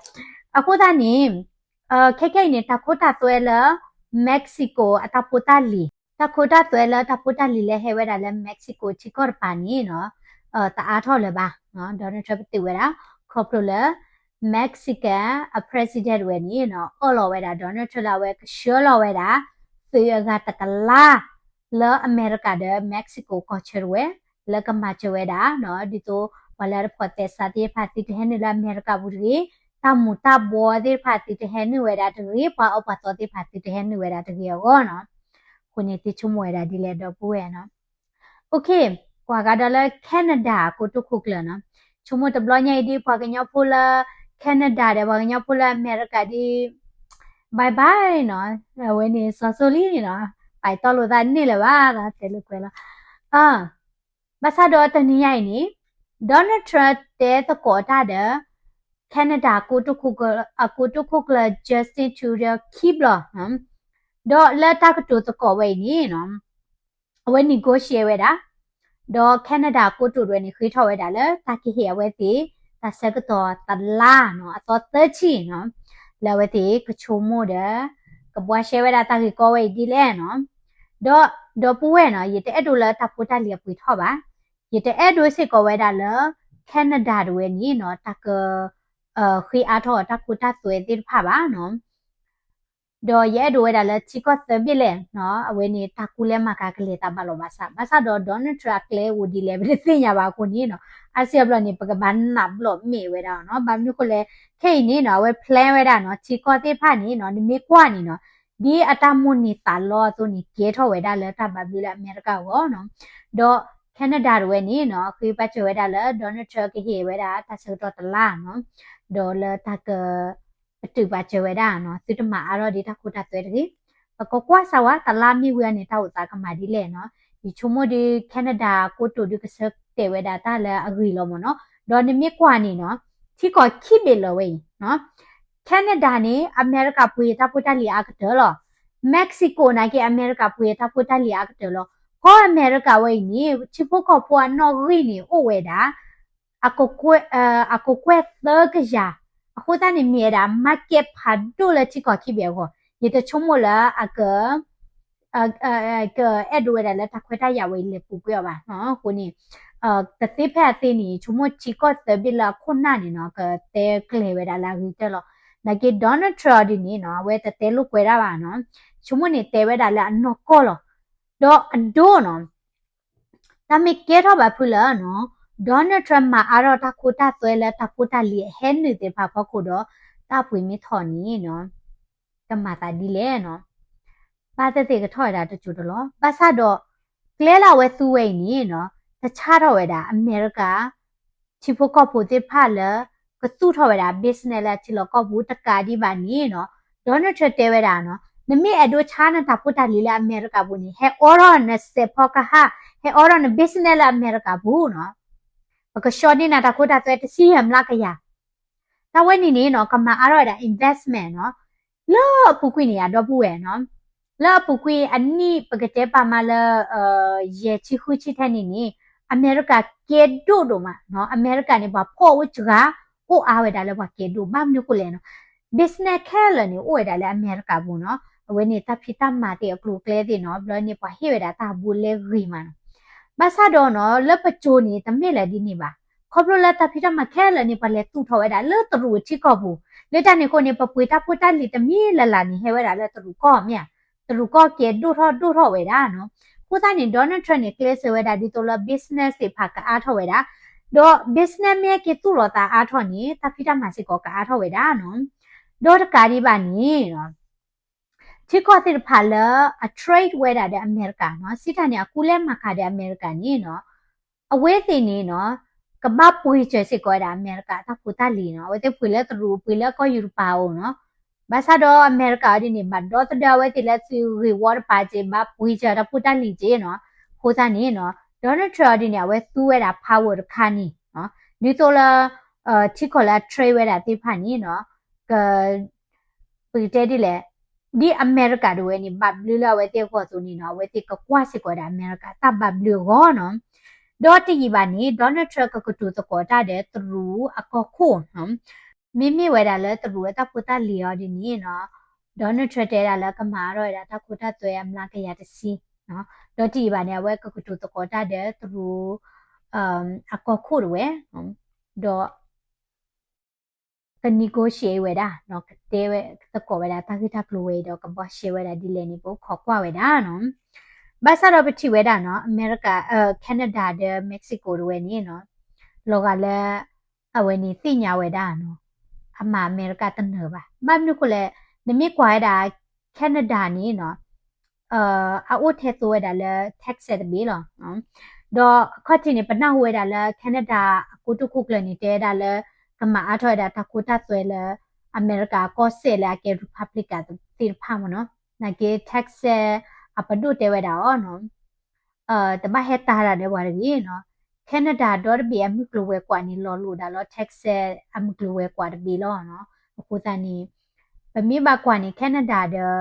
အဃိသတးန့ၣ် ခဲခဲအံၤန့ၣ် တၢ်ခိတၢ်သွဲလၢ Mexico အတၢ်ဖိတၢ်လံၤ တၢ်ခိတၢ်သွဲလၢတၢ်ဖိတၢ်လံၤလၢဟဲဝဲဒၣ်လၢ Mexico ထံကီၢ်တပၤန့ၣ်နီၤ, တအါထီၣ်လၢၤဘၣ်. Donald Trump ပတုာ်ဝဲဒၣ် ခီဖျိလၢ Mexican အ president ဝဲန့ၣ်နီၤ အၢၣ်လီၤဝဲဒၣ် Donald Trump လၢအဝဲကဆှၢလီၤဝဲဒၣ် သုးအဂၤတကလး လၢအမဲရကၤဒီး Mexico ကီၢ်ဆၢတဝဲ လၢကမၤစၢၤဝဲဒၣ် ဒ်သိး ပှၤလၢအတဖိးသဲစးသ့ၣ်တဖၣ် သုတဟဲနုာ်လၢအမဲရကၤပူၤတဂ့ၤ, တၢ်မူၤတၢ်ဘှီသ့ၣ်တဖၣ် သုတဟဲနုာ်ဝဲဒၣ်တဂ့ၤ, ပှၤအၢပှၤသီသ့ၣ်တဖၣ် သုတဟဲနုာ်ဝဲဒၣ်တဂ့ၤအဂီၢ်နီၤ. အဃိန့ၣ် သုဆိကမိၣ်ဝဲဒၣ်ဒ်လဲၣ် ဒီပုၢ်ဝဲၢ်နီၤ. အိၣ်ခ့, ကွၢ်ကဒီးလၢ Canada ကိတိာ်ခိၣ်ကျၢၢ်နီၤ. ဆိကမိၣ်တဘျီညါအံၤဒ်ပှၤကညီဖိလၢ Canada ဒီးပှၤကညီဖိလၢအမဲရကၤဒ် bye bye နီၤ, အဝဲန့ၣ်စီၤစိလံနီၤ, ပာ်တီလိာ်သးန့ၢ်လၢၤဘၣ် တဲလိာ်ကွဲလီၤ. ဘၣ်ဆၣ်ဒီးတနံၤညါအံၤန့ၣ် Donald Trump တဲသကိးတၢ်ဒီး Canada အကိတိာ်ခိၣ်ကျၢၢ် Justin Trudeau ခံဘျီ, ဒီးလၢတၢ်ကတိၤသကိးဝဲအံၤန့ၣ်နီၤ အဝဲ negotiate ဝဲဒၣ်, ဒီး Canada အကိတိာ်တဝဲန့ၣ် ဃ့ထီၣ်ဝဲဒၣ်လၢတၢ်ကဟ့ၣ်အဝဲသ့ၣ် တၢ်ဆၢကတီၢ်တလါနီၤ အသီသၢဆံနီၤ, လၢအဝဲသ့ၣ်ကဆိကမိၣ်ဒီး ကဘှါရှဲဝဲဒၣ်တၢ်ဂ့ၢ်ကီဝဲအံၤဒ်လဲၣ်နီၤ. ဒီး ဒီပုၢ်ဝဲၢ်နီၤ ယတအဲၣ်ဒိးလၢတၢ်ဖိတၢ်လံၤအပှ့ၤထီၣ်ဘၣ်. ယတအဲၣ်ဒိးစ့ၢ်ကီးဝဲဒၣ်လၢ Canada တဝဲန့ၣ်နီၤ တၢ်က ဃ့အါထီၣ်တၢ်ခိတၢ်သွဲသ့ၣ်တဖၣ်ဘၣ်နီၤ. ဒီးယအဲၣ်ဒိးဝဲဒၣ်လၢထံကီၢ်သၢဘ့ၣ်လဲၣ်နီၤ အဝဲန့ၣ် တၢ်ကူလဲမၤကၤကလဲၤသးဘၣ်လီၤဘၣ်ဆၣ်, ဘၣ်ဆၣ်ဒီး Donald Trump အကျဲအိၣ်ဒ်လဲၣ် ပတသ့ၣ်ညါဘၣ်အဃိန့ၣ်နီၤ အါစုအါဘျီန့ၣ် ပကဘၣ်နးဘျီၣ်မ့ၢ်ဝဲဒၣ်နီၤ. ဘၣ်မနုၤအဃိလဲၣ် ခဲအံၤန့ၣ်နီၤ အဝဲ plan ဝဲဒၣ်နီၤ ထံကီၢ်သ့ၣ်တဖၣ်န့ၣ်နီၤ နမ့ၢ်ကွၢ်န့ၣ်နီၤ ဒ်အတၢ်မိၣ်န့ၢ်သးလီအသိးန့ၣ် ကဲထီၣ်ဝဲဒၣ်လၢတၢ်ဘၣ်ဘျုးလၢအမဲရကၤအဂီၢ်နီၤ. ဒီး Canada တဝဲန့ၣ်နီၤ ဃ့ပာ်စၢၤဝဲဒၣ်လၢ Donald Trump ကဟ့ၣ်ဝဲဒၣ်တၢ်ဆၢကတီၢ်တလါနီၤ, ဒီးလၢတၢ်က ပတုာ်ပာ်စၢၤဝဲဒၣ်နီၤ သုတမၤအါထီၣ်ဒ်တၢ်ခိတၢ်သွဲတဂ့ၤ. ပကကွၢ်စၢၤဝဲ တလါမ့ၢ်ဝံၤအံၤန့ၣ် တၢ်အိၣ်သးကမၤဒ်လဲၣ်နီၤ. ယဆိကမိၣ်ဒ် Canada ကိတိာ်ဒ်ကဆၢတဲာ်ဝဲဒၣ်တၢ်လၢအဂ့ၤလီၤမ့ၢ်နီၤ. ဒီးနမ့ၢ်ကွၢ်န့ၣ်နီၤ ထံကီၢ်ခံဘ့ၣ်လီၤဝဲအံၤနီၤ Canada န့ၣ် အမဲရကၤပှ့ၤတၢ်ဖိတၢ်လံၤအါကတၢၢ်လီၤ. Mexico နာ်က့ အမဲရကၤပှ့ၤတၢ်ဖိတၢ်လံၤအါကတၢၢ်လီၤ. ကီၢ်အမဲရကၤဝဲအံၤန့ၣ် ထံဖိကီၢ်ဖိအနီၣ်ဂံၢ်န့ၣ်အိၣ်ဝဲဒၣ် အကကွဲၢ်သၢကယၤ, အဃိသတးန့ၣ်မ့ၢ်ဝဲဒၣ် market ဖးဒိၣ်လၢထံကီၢ်ခံဘ့ၣ်အဂီၢ်, ယတဆိကမိၣ်လၢအက ကအဲၣ်ဒိးဝဲဒၣ်လၢတၢ်ခွဲးတၢ်ယာ်ဝဲအံၤလဲၤပူၤကွံာ်အီၤဘၣ်နီၤ. အဃိန့ၣ် တသ့ဖဲအသ့န့ၣ် ဆိကမိၣ်ထံကီၢ်သၢဘ့ၣ်လၢအခိၣ်နၢ်န့ၣ်နီၤ ကတဲကျဲၤဝဲဒၣ်လၢအဂ့ၤကတၢၢ်လီၤ. နာ်က့ Donald Trump ဒ်န့ၣ်နီၤ အဝဲတတဲလိာ်ကွဲဒၣ်ဘၣ်နီၤ. ဆိကမိၣ်န့ၣ်တဲဝဲဒၣ်လၢအနီၢ်ကီၢ်လီၤ. ဒီးအဒိနီၤ တၢ်မ့ၢ်ကဲထီၣ်ဘၣ်ဖုလၢနီၤ Donald Trump မၤအါထီၣ်တၢ်ခိတၢ်သွဲလၢတၢ်ဖိတၢ်လံၤအဟဲနုာ်သ့ၣ်တဖၣ်အဖီခိၣ်ဒီး တၢ်ပှ့ၤမ့ၢ်ထီၣ်န့ၣ်နီၤ ကမၤသးဒ်လဲၣ်နီၤ. ဘၣ်သ့ၣ်သ့ၣ်ကထီၣ်ဝဲဒၣ်တစိၤတလီၤ. ဘၣ်ဆၣ်ဒီး ကျဲလၢအဝဲသူဝဲအံၤန့ၣ်နီၤ တဆါထီၣ်ဝဲဒၣ်အမဲရကၤ ထံဖိကီၢ်ဖိသ့ၣ်တဖၣ်လၢ ကသူၣ်ထီၣ်ဝဲဒၣ် business လၢအထံလီၢ်ကီၢ်ပူၤ တကးဒံးဘၣ်န့ၣ်နီၤ Donald Trump တဲဝဲဒၣ်နီၤ နမ့ၢ်အဲၣ်ဒိးဆါနတၢ်ဖိတၢ်လံၤလၢအမဲရကၤပူၤန့ၣ် ဟဲအိးထီၣ်နစဲးဖီကဟၣ် ဟဲအိးထီၣ်န business လၢအမဲရကၤပူၤနီၤ ပကဆှီန့ၢ်နတၢ်ခိတၢ်သွဲတဆံယဲၢ်မျးကယၤ တၢ်ဝဲန့ၣ်န့ၣ်နီၤ ကမၤအါထီၣ်ဝဲဒၣ် investment နီၤ လၢအပူၤကွံာ်န့ၣ် အဒီပုၢ်ဝဲၢ်နီၤ လၢအပူၤကွံာ်အနံၣ်ပကတဲပာ်မးလၢ ယဲၢ်ဆံဃုဆံထဲန့ၣ်န့ၣ် အမဲရကၤကဲဒိၣ်ဒိၣ်မးနီၤ အမဲရကၤန့ၣ် ပှၤဖှီၣ်အိၣ်စှၤ အိၣ်အါဝဲဒၣ်လၢပှၤကဲဒိၣ် ဘၣ်မနုၤဃိလဲၣ်နီၤ business ခဲလၢာ်န့ၣ် အိၣ်ဝဲဒၣ်လၢအမဲရကၤပူၤနီၤ အဝဲန့ၣ်တၢ်ဖံးတၢ်မၤသ့ၣ်အကျိၤအကျဲသ့ၣ်နီၤ ဘျီန့ၣ်ပှၤဟ့ၣ်ဝဲဒၣ်တၢ်ဘူးလဲဂ့ၤမးနီၤ ဘၣ်ဆၣ်ဒီးနီၤ လၢပစိၤန့ၣ် တမ့ၢ်လၢၤဒ်န့ၣ်ဘၣ် ခီဖျိလၢတၢ်ဖံးတၢ်မၤခဲလၢာ်န့ၣ် ပှၤလဲၤသူၣ်ထီၣ်ဝဲဒၣ်လၢတရူးထံကီၢ်ပူၤ လၢတၢ်န့ၣ်အဃိန့ၣ် ပပှ့ၤတၢ်ဖိတၢ်လံၤတမံၤလၢ်လၢ်န့ၣ် ဟဲဝဲဒၣ်လၢတရူးကီၢ်မ့ၢ်ဧါ တရူးကီၢ်ကဲဒိၣ်ထီၣ်ဒိၣ်ထီၣ်ဝဲဒၣ်နီၤ အဃိသတးန့ၣ် Donald Trump န့ၣ် ကျဲးစၢးဝဲဒၣ်ဒ်သိးလၢ business သ့ၣ်တဖၣ်ကအါထီၣ်ဝဲဒၣ် ဒီး business မ့ၢ်က့ၤသူၣ်လီၤသးအါထီၣ်န့ၣ် တၢ်ဖံးတၢ်မၤစ့ၢ်ကီးကအါထီၣ်ဝဲဒၣ်နီၤ ဒီးတကးဒံးဘၣ်န့ၣ် ထံကီၢ်သ့ၣ်တဖၣ်လၢအ trade ဝဲဒၣ်ဒီးအမဲရကၤနီၤ စံးတၢ်န့ၣ် အကူလဲမၤကၤဒီးအမဲရကၤန့ၣ်နီၤ အဝဲသ့ၣ်န့ၣ်နီၤ ကဘၣ်ပှ့ၤစၢၤစ့ၢ်ကီးဝဲဒၣ်အမဲရကၤတၢ်ဖိတၢ်လံၤနီၤ အဝဲသ့ၣ်ပှ့ၤလၢတရူး ပှ့ၤလၢကီၢ်ယူရပၤအအိၣ်နီၤ ဘၣ်ဆၣ်ဒီးအမဲရကၤအီၤဒ်န့ၣ် ဘၣ်ဒီသဒၢအဝဲသ့ၣ်လၢသုးဂ့ၢ်ဝီတပၤစ့ၢ် ဘၣ်ပှ့ၤစၢၤတၢ်ဖိတၢ်လံၤစ့ၢ်နီၤ အဃိသတးန့ၣ်နီၤ Donald Trump အီၤဒ်န့ၣ် အဝဲသူဝဲဒၣ် power တခါန့ၣ် ဒ်သိးလၢ ထံကီၢ်လၢအ trade ဝဲဒၣ်သ့ၣ်တဖၣ်န့ၣ်နီၤ က ပကတဲဒ်လဲၣ် ဒ်အမဲရကၤတဝဲန့ၣ် ဘၣ်ဘျုးလၢအဝဲသ့ၣ်အဂီၢ်အသိးန့ၣ်နီၤ အဝဲသ့ၣ်ကကွၢ်စ့ၢ်ကီးဝဲဒၣ်အမဲရကၤတၢ်ဘၣ်ဘျုးအဂီၢ်နီၤ ဒီးတယံာ်ဘၣ်န့ၣ် Donald Trump ကကတိၤသကိးတၢ်ဒီးတရူးအကီၢ်ခိၣ်နီၤ မ့မ့ၢ်ဝဲဒၣ်လၢတရူးအတၢ်ဖိတၢ်လံၤအီၤဒ်န့ၣ်နီၤ Donald Trump တဲဒၣ်လၢကမၤအါထီၣ်ဝဲဒၣ်တၢ်ခိတၢ်သွဲအမျးကယၤတဆံ ဒီးတယံာ်ဘၣ်န့ၣ် အဝဲကကတိၤသကိးတၢ်ဒီးတရူး အကီၢ်ခိၣ်တဝဲ ဒီး က negotiate ဝဲဒၣ် ကတဲဝဲသကိးဝဲဒၣ်တၢ်ဂ့ၢ်တၢ်ကျိၤဝဲအံၤဒီးကဘှီရှဲဝဲဒၣ်ဒ်လဲၣ်န့ၣ် ပအိၣ်ခိးကွၢ်ဝဲဒၣ်နီၤ. ဘၣ်ဆၣ်ဒီးပထံၣ်ဝဲဒၣ်နီၤ အမဲရကၤ Canada ဒီး Mexico တဝဲန့ၣ်နီၤ လီၤဂာ်လၢ အဝဲန့ၣ်သ့ၣ်ညါဝဲဒၣ်နီၤ အမၤအမဲရကၤတနၢၤဘၣ်. ဘၣ်မနုၤဃိလဲၣ် နမ့ၢ်ကွၢ်ဝဲဒၣ် Canada န့ၣ်နီၤ အအိၣ်ထဲသိဝဲဒၣ်လၢ Texas တဘ့ၣ်လီၤ. ဒီးအခီၣ်ထံးန့ၣ် ပနၢ်ဟူဝဲဒၣ်လၢ Canada အကိတိာ်ခိၣ်ကျၢၢ်န့ၣ် တဲဝဲဒၣ်လၢ ကမၤအါထီၣ်ဝဲဒၣ်တၢ်ခိတၢ်သွဲလၢ အမဲရကၤကီၢ်စဲၣ်လၢအကဲ Republican သ့ၣ်တဖၣ်မ့ၢ်နီၤ. နာ်က့ Texas အပဒိၣ်တဲဝဲဒၣ်အီၤနီၤ တဘၣ်ဟဲတၢ်ဒၣ်ဒီးပှၤတဂ့ၤနီၤ. Canada ဒီတဘ့ၣ်အမုၢ်ကျိၤဝဲၤကွာ်န့ၣ် လီၤလိာ်ဒၣ်လၢ Texas အမုၢ်ကျိၤဝဲၤကွာ်တဘ့ၣ်လီၤနီၤ. အဃိသတးန့ၣ် ပမ့ၢ်ဘၣ်ကွၢ်န့ၣ် Canada ဒီး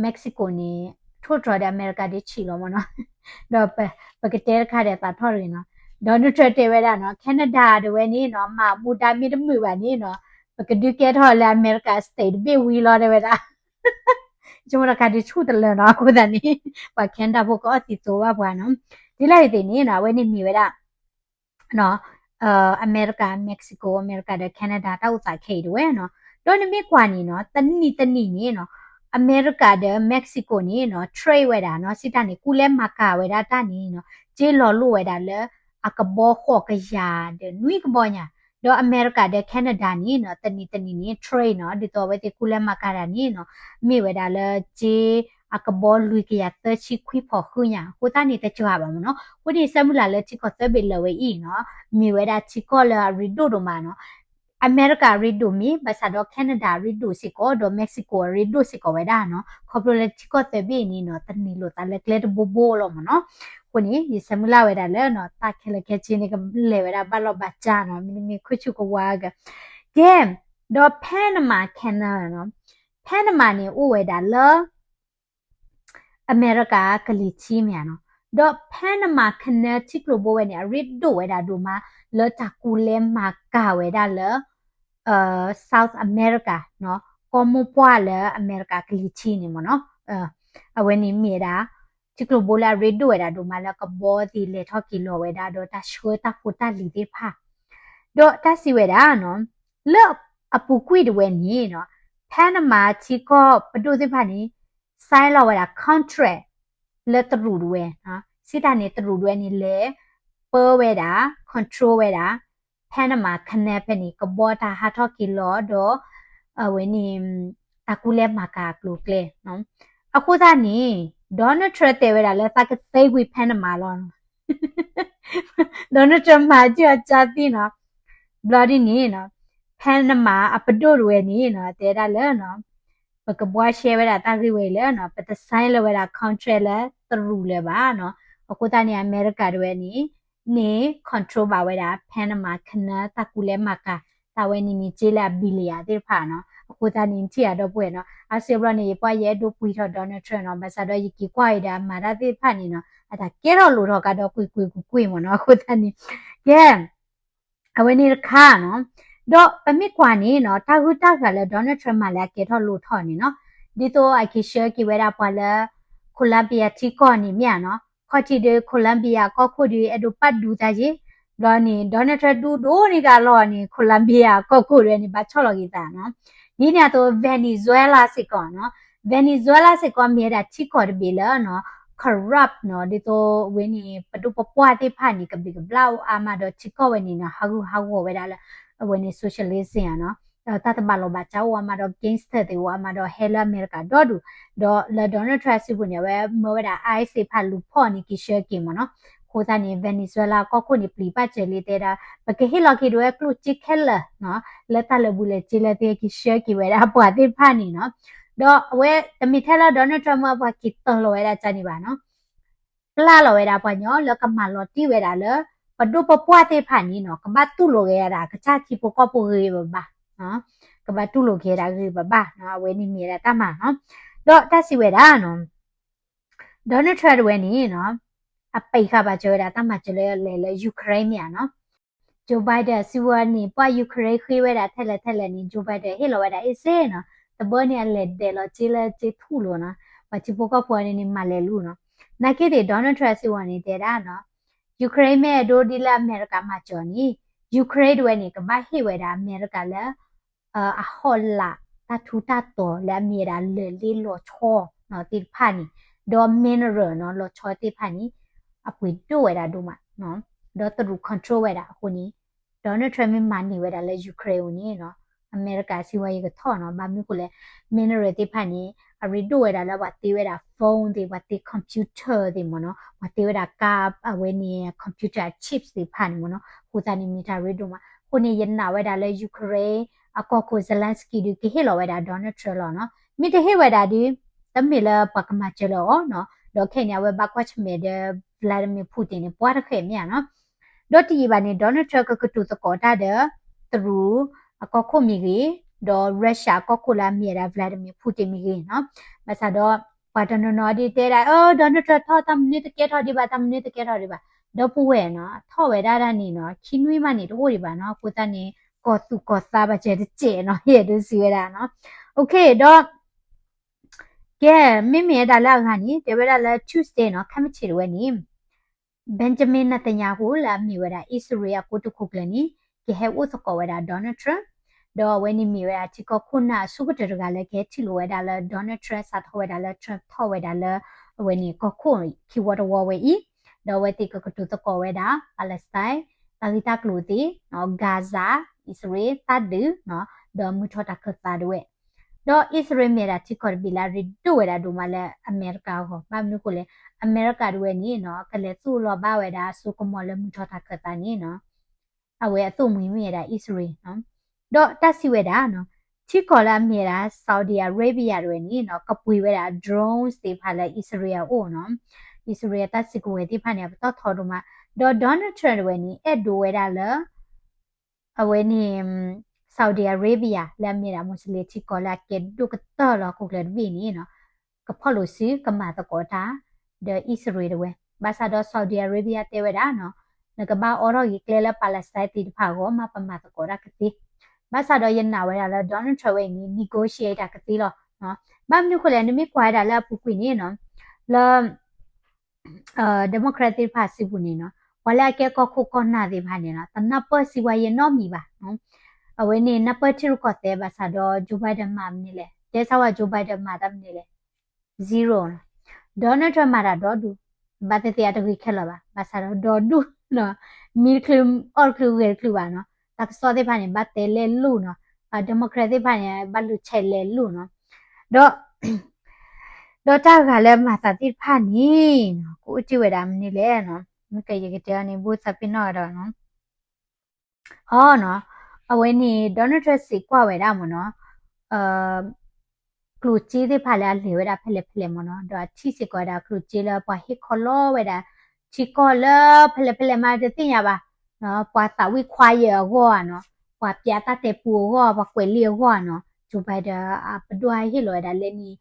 Mexico န့ၣ် ထိၣ်တြီၤဒီးအမဲရကၤဒ်ဆံးလီၤမ့ၢ်နီၤ. ဒီးပကတဲတခါဒီးသးထီၣ်တဂ့ၤနီၤ. Donald Trump တဲဝဲဒၣ်နီၤ Canada တဝဲန့ၣ်နီၤ မၤမူဒါမ့ၢ်တမုာ်ဘၣ်န့ၣ်နီၤ ပကဒုးကဲထီၣ်လၢအမဲရကၤ state တဘ့ၣ်ဝံၤလီၤတဲဝဲဒၣ် ဆိကမိၣ်တခါဒုးဆူၣ်တလၢနီၤ. အဃိသတးန့ၣ် ပှၤ Canada ဖိကအီၣ်သံသိဘၣ်ပှၤနီၤ. ဒ်လဲၣ်ဂ့ၤသ့ၣ်န့ၣ်နီၤ အဝဲန့ၣ်မ့ၢ်ဝဲဒၣ် အမဲရကၤ Mexico အမဲရကၤဒီး Canada တၢ်အိၣ်သးခဲအံၤတဝဲနီၤ. ဒီးနမ့ၢ်ကွၢ်န့ၣ်နီၤ တနံၣ်တနံၣ်န့ၣ်နီၤ အမဲရကၤဒီး Mexico န့ၣ်နီၤ trade ဝဲဒၣ်နီၤ စံးတၢ်န့ၣ် ကူလဲမၤကၤဝဲဒၣ်တၢ်န့ၣ်နီၤ စ့လီၤလိာ်ဝဲဒၣ်လၢ အကဘီဃိးကယၤဒီးနွံကဘီညါ ဒီးအမဲရကၤဒီး Canada န့ၣ်နီၤ တနံၣ်တနံၣ်န့ၣ် trade နီၤ ဒ်သိးအဝဲသ့ၣ်ကူလဲမၤကၤတၢ်န့ၣ်နီၤ မ့ၢ်ဝဲဒၣ်လၢစ့ အကဘီလွံၢ်ကယၤသၢဆံခွံဖီဃုညါ အဃိသတးန့ၣ်တစှၤဘၣ်မ့ၢ်နီၤ. အဃိန့ၣ် ဆၢမုၢ်လၢ်လၢထံကီၢ်သၢဘ့ၣ်လၢာ်ဝဲအံၤနီၤ မ့ၢ်ဝဲဒၣ်ထံကီၢ်လၢအရ့ဒိၣ်ဒိၣ်မးနီၤ. အမဲရကၤအရ့ဒိၣ်မ့ၢ် ဘၣ်ဆၣ်ဒီး Canada အရ့ဒိၣ်စ့ၢ်ကီး ဒီး Mexico အရ့ဒိၣ်စ့ၢ်ကီးဝဲဒၣ်နီၤ. ခီဖျိလၢထံကီၢ်သၢဘ့ၣ်အံၤန့ၣ်နီၤ တနံၤလိာ်သးလၢကျဲတဘိဘိလီၤမ့ၢ်နီၤ. အဃိန့ၣ် ယဆၢမုၢ်လၢ်ဝဲဒၣ်လၢနီၤ တၢ်ခဲလၢာ်ခဲဆ့န့ၣ် ကလဲၤဝဲဒၣ်ဘၣ်လီၢ်ဘၣ်စးနီၤ မ့တမ့ၢ်ခိၣ်ဆူၣ်ကဝါက ကဲ ဒီး Panama Canal နီၤ Panama န့ၣ်အိၣ်ဝဲဒၣ်လၢ အမဲရကၤကလံၤထံးမ့ၢ်ဧါနီၤ. ဒီး Panama Canal ထံကျိၤဘိဝဲန့ၣ် အရ့ဒိၣ်ဝဲဒၣ်ဒိၣ်မး လၢတၢ်ကူလဲမၤကၤဝဲဒၣ်လၢ South America နီၤ ကီၢ်မိၢ်ပှၢ်လၢအမဲရကၤကလံၤထံးန့ၣ်မ့ၢ်နီၤ. အဝဲန့ၣ်မ့ၢ်ဝဲဒၣ် ထံကျိၤဘိလၢအရ့ဒိၣ်ဝဲဒၣ်ဒိၣ်မးလၢကဘီသ့ၣ်လဲၤထီၣ်က့ၤလီၤဝဲဒၣ် ဒီးတၢ်ဆှၢတၢ်ဖိတၢ်လံၤသ့ၣ်တဖၣ် ဒီးတၢ်စံးဝဲဒၣ်နီၤ လၢအပူၤကွံာ်တဝဲန့ၣ်နီၤ Panama ထံကီၢ်ပဒိၣ်သ့ၣ်တဖၣ်န့ၣ် sign လီၤဝဲဒၣ် contract လၢတရူးတဝဲ စံးတၢ်န့ၣ် တရူးတဝဲန့ၣ် လဲၤပၢဝဲဒၣ် control ဝဲဒၣ် Panama Canal ဖဲန့ၣ် ကဘီတၢ်ဟးထီၣ်က့ၤလီၤဒီး အဝဲန့ၣ် တၢ်ကူလဲမၤကၤအကျိၤအကျဲ အဃိသတးန့ၣ် Donald Trump တဲဝဲဒၣ်လၢသးကသ့ကွံာ် Panama လီၤ Donald Trump မၤကၢအကၢသ့နီၤ ဘျီဒ်န့ၣ်နီၤ Panama အပဒိၣ်တဝဲန့ၣ်နီၤ တဲဒၣ်လၢနီၤ ပကဘှါရှဲဝဲဒၣ်တၢ်ဂ့ၢ်ဝဲအံၤလၢနီၤ ပတ sign လီၤဝဲဒၣ် contract လၢတရူးလၢၤဘၣ်နီၤ အဃိသတးန့ၣ် အမဲရကၤတဝဲန့ၣ် န့ၣ် control ဘၣ်ဝဲဒၣ် Panama Canal တၢ်ကူလဲမၤကၤ တၢ်ဝဲန့ၣ်န့ၣ် စ့လၢအ billion သ့ၣ်တဖၣ်နီၤ အဃိသတးန့ၣ် ထံၣ်အဒီပုၢ်ဝဲၢ်နီၤ အါစုဘျီန့ၣ် ယပှၢ်ယအဲၣ်ဒိးပှ့ၤထီၣ် Donald Trump နီၤ ဘၣ်ဆၣ်ဒီးယက့ၤကွၢ်အံၤဒီးအမၤတၢ်သ့ၣ်တဖၣ်န့ၣ်နီၤ အတၢ်ကဲထီၣ်လိၣ်ထီၣ်ကဒီးကွ့ၢ်ကွ့ၢ်ကွ့ၢ်ကွ့ၢ်မ့ၢ်နီၤ အဃိသတးန့ၣ် ကဲ အဝဲန့ၣ်တခါနီၤ ဒီးပမ့ၢ်ကွၢ်န့ၣ်နီၤ တၢ်ဂုၤတၢ်ဂၤလၢ Donald Trump မၤလၢအကဲထီၣ်လိၣ်ထီၣ်န့ၣ်နီၤ ဒ်သိးအက့ၤဆှၢက့ၤဝဲဒၣ်ပှၤလၢ Colombia ထံကီၢ်န့ၣ်မ့ၢ်ဧါနီၤ ခီၣ်ထံးဒီး Colombia အကီၢ်ခိၣ်ဒီး အဲၣ်ဒိးပာ်ဒူသးယ့ၣ် ဘျီန့ၣ် Donald Trump ဒူဒိၣ်န့ၢ်ကလီၢ်န့ၣ် Colombia အကီၢ်ခိၣ်ဒီးန့ၣ် ဘၣ်ဆီၣ်လီၤက့ၤသးနီၤ ဒ်န့ၣ်အသိး Venezuela စ့ၢ်ကီးနီၤ Venezuela စ့ၢ်ကီးမ့ၢ်ဝဲဒၣ်ထံကီၢ်တဘ့ၣ်လၢနီၤ corrupt နီၤ ဒ်သိးဝဲန့ၣ် ပဒိၣ်ပပှၢ်သ့ၣ်တဖၣ်န့ၣ် ကဘျံးကဘျၣ်အိၣ်အါမးဒီးထံကီၢ်ဝဲန့ၣ်နီၤ ဟးဂူာ်ဟးဂီၤဝဲဒၣ်လၢ အဝဲန့ၣ် socialism နီၤ တၢ်တဘၣ်လီၢ်ဘၣ်စးအိၣ်အါမးဒီး gangster သ့ၣ်အိၣ်အါမးဒီးဟဲလၢအမဲရကၤဒီဒူၣ် ဒီးလၢ Donald Trump အစုပူၤန့ၣ် အဝဲမၢဝဲဒၣ် ICE သ့ၣ်တဖၣ်လူၤဖီၣ်န့ၣ်က့ၤဆှၢက့ၤမ့ၢ်နီၤ အဃိသတးန့ၣ် Venezuela အကီၢ်ခိၣ်န့ၣ် ပျံၤပာ်စၢၤလံတဲဒၣ် ပကဟ့ၣ်လီၤက့ၤဒၣ်ဝဲကျိၣ်စ့ခဲလၢာ်နီၤ လၢတၢ်လၢာ်ဘူၣ်လၢာ်စ့လၢသ့ၣ်က့ၤဆှၢက့ၤဝဲဒၣ်ပှၤသ့ၣ်တဖၣ်န့ၣ်နီၤ ဒီးအဝဲတမ့ၢ်ထဲလၢ Donald Trump မၢပှၤက့ၤတၢၤလီၤဝဲဒၣ်ကန့ၣ်ဘၣ်နီၤ ပျၢ်လီၤဝဲဒၣ်ပှၤညီလၢကမၤလီၤတံၢ်ဝဲဒၣ်လၢ ပဒိၣ်ပပှၢ်သ့ၣ်တဖၣ်န့ၣ်နီၤ ကဘၣ်တူၢ်လိာ်က့ၤဒၣ် ကစၢ်ထံဖိကီၢ်ဖိဂ့ၤဂ့ၤဘၣ်ဘၣ် ကဘၣ်တူၢ်လိာ်က့ၤဒၣ်ဂ့ၤဂ့ၤဘၣ်ဘၣ်နီၤ အဝဲန့ၣ်မ့ၢ်ဝဲဒၣ်တၢ်မၤနီၤ ဒီးတၢ်စံးဝဲဒၣ်နီၤ Donald Trump တဝဲန့ၣ်နီၤ အပာ်ဃာ်ဘၣ်စၢၤဝဲဒၣ်တၢ်မၤစၢၤလၢလဲၤလၢ Ukraine မ့ၢ်ဧါနီၤ Joe Biden အစုဝဲန့ၣ် ပှၤ Ukraine ဃ့ဝဲဒၣ်ထဲလဲၣ်ထဲလဲၣ်န့ၣ် Joe Biden ဟ့ၣ်လီၤဝဲဒၣ်အ့ၣ်စ့နီၤ တဘျီန့ၣ်အလဲၤဒဲးလီၤစ့လၢစ့ထူၣ်လိၤနီၤ ပှၤထံဖိကီၢ်ဖိန့ၣ်န့ၣ် မၤလဲၤလူၤနီၤ. နာ်က့သ့ၣ် Donald Trump စံးဝဲန့ၣ် တဲဒၣ်နီၤ, Ukraine မ့ၢ်အဲၣ်ဒိးဒ်လၢအမဲရကၤမၤစၢၤန့ၣ် Ukraine တဝဲန့ၣ် ကဘၣ်ဟ့ၣ်ဝဲဒၣ်အမဲရကၤလၢ အဟီၣ်လာ်တၢ်ထူးတၢ်တီၤလၢအမ့ၢ်ဝဲဒၣ်လၢၢ်လ့လီၤဆီနီၤသ့ၣ်တဖၣ်န့ၣ်, ဒီး mineral နီၤ လီၤဆီသ့ၣ်တဖၣ်န့ၣ် အပှ့ၤဒိၣ်ဝဲဒၣ်ဒိၣ်မးနီၤ, ဒီးတရူး control ဝဲဒၣ်အဃိန့ၣ် Donald Trump မ့ၢ်မၤန့ၢ်ဝဲဒၣ်လၢ Ukraine အအိၣ်န့ၣ်နီၤ, အမဲရကၤစံးဝဲယကထီၣ်နီၤ, ဘၣ်မနုၤအဃိလဲၣ်, mineral သ့ၣ်တဖၣ်န့ၣ် အရ့ဒိၣ်ဝဲဒၣ်လၢပှၤတ့ဝဲဒၣ် phone သ့ၣ်, ပှၤတ့ computer သ့ၣ်မ့ၢ်နီၤ, ပှၤတ့ဝဲဒၣ်ကါအဝဲန့ၣ် computer chips သ့ၣ်တဖၣ်န့ၣ်မ့ၢ်နီၤ, အဃိသတးန့ၣ် မ့ၢ်တၢ်ရ့ဒိၣ်မး, အဃိန့ၣ် ယနာ်ဝဲဒၣ်လၢ Ukraine အကီၢ်ခိၣ် Zelensky ဒုးကဟ့ၣ်လီၤဝဲဒၣ် Donald Trump လီၤနီၤ, မ့ၢ်တဟ့ၣ်ဝဲဒၣ်ဒုး တမ့ၢ်လၢပှၤကမၤစၢၤလၢအီၤနီၤ, ဒီးခဲအံၤန့ၣ် အဝဲဘၣ်ကွၢ်ဆၢၣ်မဲာ်ဒီး Vladimir Putin န့ၣ် ပှၤတဃဲးမ့ၢ်ဧါနီၤ, ဒီးတယံာ်ဘၣ်န့ၣ် Donald Trump ကကတိၤသကိးတၢ်ဒီး တရူးအကီၢ်ခိၣ်မ့ၢ်ဂ့ၤ, ဒီး Russia အကီၢ်ခိၣ်လၢအမ့ၢ်ဝဲဒၣ် Vladimir Putin မ့ၢ်ဂ့ၤနီၤ, ဘၣ်ဆၣ်ဒီး ပှၤတနီၤနီၤဒုးတဲဒၣ် အၢ Donald Trump ထီၣ် တၢ်မနုၤတကဲထီၣ်ဒံးဘၣ်, တၢ်မနုၤတကဲထီၣ်ဒံးဘၣ်, ဒီပုၢ်ဝဲၢ်နီၤ ထီၣ်ဝဲဒၣ်ဒၣ်န့ၣ်နီၤ ခံနွံမးန့ၣ်တအိၣ်ဒံးဘၣ်နီၤ, အဃိသတးန့ၣ် ကီၢ်သူၣ်ကီၢ်သးဘၣ်စဲၤတစဲးနီၤ ယအဲၣ်ဒိးစံးဝဲဒၣ်နီၤ, OK ဒီး ကဲ မ့မ့ၢ်ဝဲဒၣ်လၢအဂၤန့ၣ် တဲဝဲဒၣ်လၢ Tuesday နီၤ ခဲမုၢ်ဆ့ၣ်တဝဲန့ၣ် Benjamin Netanyahu လၢအမ့ၢ်ဝဲဒၣ် အံၣ်စရ့လးအကိတိာ်ခိၣ်ကျၢၢ်န့ၣ် ကဟဲအိၣ်သကိးဝဲဒၣ် Donald Trump, ဒီးအဝဲန့ၣ်မ့ၢ်ဝဲဒၣ်ထံကီၢ်ခိၣ်နၢ်အဆိကတၢၢ်တဂၤလၢကဟဲထံၣ်လိာ်ဝဲဒၣ်လၢ Donald Trump စးထီၣ်ဝဲဒၣ်လၢ Trump ထီၣ်ဝဲဒၣ်လၢ အဝဲန့ၣ်ကီၢ်ခိၣ်ခံဝီတဝီဝဲအံၤ, ဒီးအဝဲသ့ၣ်ကကတိၤသကိးဝဲဒၣ် Palestine တၢ်ဂ့ၢ်တၢ်ကျိၤသ့ၣ်, Gaza အံၣ်စရ့လးတၢ်ဒုး, ဒီးမုၢ်ထီၣ်တၢ်ခၢၣ်သးတဝဲ ဒီးအံၣ်စရ့လးမ့ၢ်ဒၣ်ထံကီၢ်တဘ့ၣ်လၢအရ့ဒိၣ်ဝဲဒၣ်ဒိၣ်မးလၢအမဲရကၤအဂီၢ်, ဘၣ်မနုၤအဃိလဲၣ်, အမဲရကၤတဝဲန့ၣ်နီၤ ကလဲၤသိၣ်လီၤဘၣ်ဝဲဒၣ်အစိကမီၤလၢမုၢ်ထီၣ်တၢ်ခၢၣ်သးန့ၣ်နီၤ, အဝဲအသိၣ်မှံၤမ့ၢ်ဝဲဒၣ်အံၣ်စရ့လးနီၤ, ဒီးတၢ်စံးဝဲဒၣ်နီၤ, ထံကီၢ်လၢအမ့ၢ်ဝဲဒၣ် Saudi Arabia တဝဲန့ၣ်နီၤ ကပှ့ၤဝဲဒၣ် drones သ့ၣ်တဖၣ်လၢအံၣ်စရ့လးအအိၣ်နီၤ, အံၣ်စရ့လးတၢ်စုကဝဲၤသ့ၣ်တဖၣ်န့ၣ် အပတီၢ်ထီဒိၣ်မး, ဒီး Donald Trump တဝဲန့ၣ် အဲၣ်ဒိးဝဲဒၣ်လၢ အဝဲန့ၣ် Saudi Arabia လၢအမ့ၢ်ဒၣ် Muslim ထံကီၢ်လၢအကဲဒိၣ်ကတၢၢ်လီၤ ခိၣ်ကျၢၢ်တဘ့ၣ်န့ၣ်နီၤ, ကဖီၣ်လိာ်စုကမၤသကိးတၢ် ဒီးအံၣ်စရ့လးတဝဲ, ဘၣ်ဆၣ်ဒီး Saudi Arabia တဲဝဲဒၣ်နီၤ, နကဘၣ်အိးထီၣ်ဂ့ၤကျဲလၢ Palestine သ့ၣ်တဖၣ်အဂီၢ် မ့ၢ်ပမၤသကိးတၢ်ကသ့, ဘၣ်ဆၣ်ဒီးယနာ်ဝဲဒၣ်လၢ Donald Trump ဝဲအံၤန့ၣ် negotiate တၢ်ကသ့လီၤ, ဘၣ်မနုၤအဃိလဲၣ် နမ့ၢ်ကွၢ်ဝဲဒၣ်လၢအပူၤကွံာ်န့ၣ်နီၤ, လၢ Democrat သ့ၣ်တဖၣ်စုပူၤန့ၣ်နီၤ, ပှၤလၢအကဲကီၢ်ခိၣ်ကီၢ်နၢ်သ့ၣ်တဖၣ်န့ၣ်နီၤ တနၢ်ပၢၢ်စံးဝဲယဲနီတမံၤဘၣ်, အဝဲန့ၣ် နၢ်ပၢၢ်ထံရူၢ်ကီၢ်သဲးဘၣ်ဆၣ်ဒီး Joe Biden မၤမနုၤလဲၣ်, တဲဆၢဝဲ Joe Biden မၤတၢ်မနုၤလဲၣ်, zero နီၤ, Donald Trump မၤတၢ်ဒီဒူၣ်, ဘၣ်သ့ၣ်သ့ၣ်အတဂ့ၤခဲလၢာ်ဘၣ်, ဘၣ်ဆၣ်ဒီးဒီဒူၣ်နီၤ, မံတချုးအီၣ်တချုးဂဲၤတချုးဘၣ်နီၤ, တၢ်ကစီၣ်သ့ၣ်တဖၣ်န့ၣ် ဘၣ်တဲလဲၤလိာ်နီၤ, Democrat သ့ၣ်တဖၣ်န့ၣ် ဘၣ်လူၤဆဲးလဲၤလိာ်နီၤ, ဒီး ဒီးတၢ်ဂၤလၢမၤသးသ့ၣ်တဖၣ်န့ၣ်နီၤ ကအိၣ်တ့ၢ်ဝဲဒၣ်မနုၤလဲၣ်နီၤ, မ့ၢ်ကယကတဲအီၤန့ၣ် ဘူးသးပ့ၤနီၣ်ဒီးနီၤ, အီနီၤ, အဝဲန့ၣ် Donald Trump စံးကွၢ်ဝဲဒၣ်မ့ၢ်နီၤ, ကျိၣ်စ့သ့ၣ်တဖၣ်လၢအလဲၤဝဲဒၣ်ဖဲလဲၣ်ဖဲလဲၣ်မ့ၢ်နီၤ, ဒီးအထံၣ်စ့ၢ်ကီးဝဲဒၣ်ကျိၣ်စ့လၢပှၤဟ့ၣ်ခီလီၤဝဲဒၣ် ထံကီၢ်လၢဖဲလဲၣ်ဖဲလဲၣ်မးတသ့ၣ်ညါဘၣ်, ပှၤသးဝံၣ်ခွါယဲၢ်အဂီၢ်ဧါနီၤ, ပှၤပျးတၢ်တဲပူအဂီၢ်, ပှၤကွဲးလံာ်အဂီၢ်ဧါနီၤ, Joe Biden အပဒိၣ်ဟ့ၣ်လီၤဝဲဒၣ်လၢန့ၣ်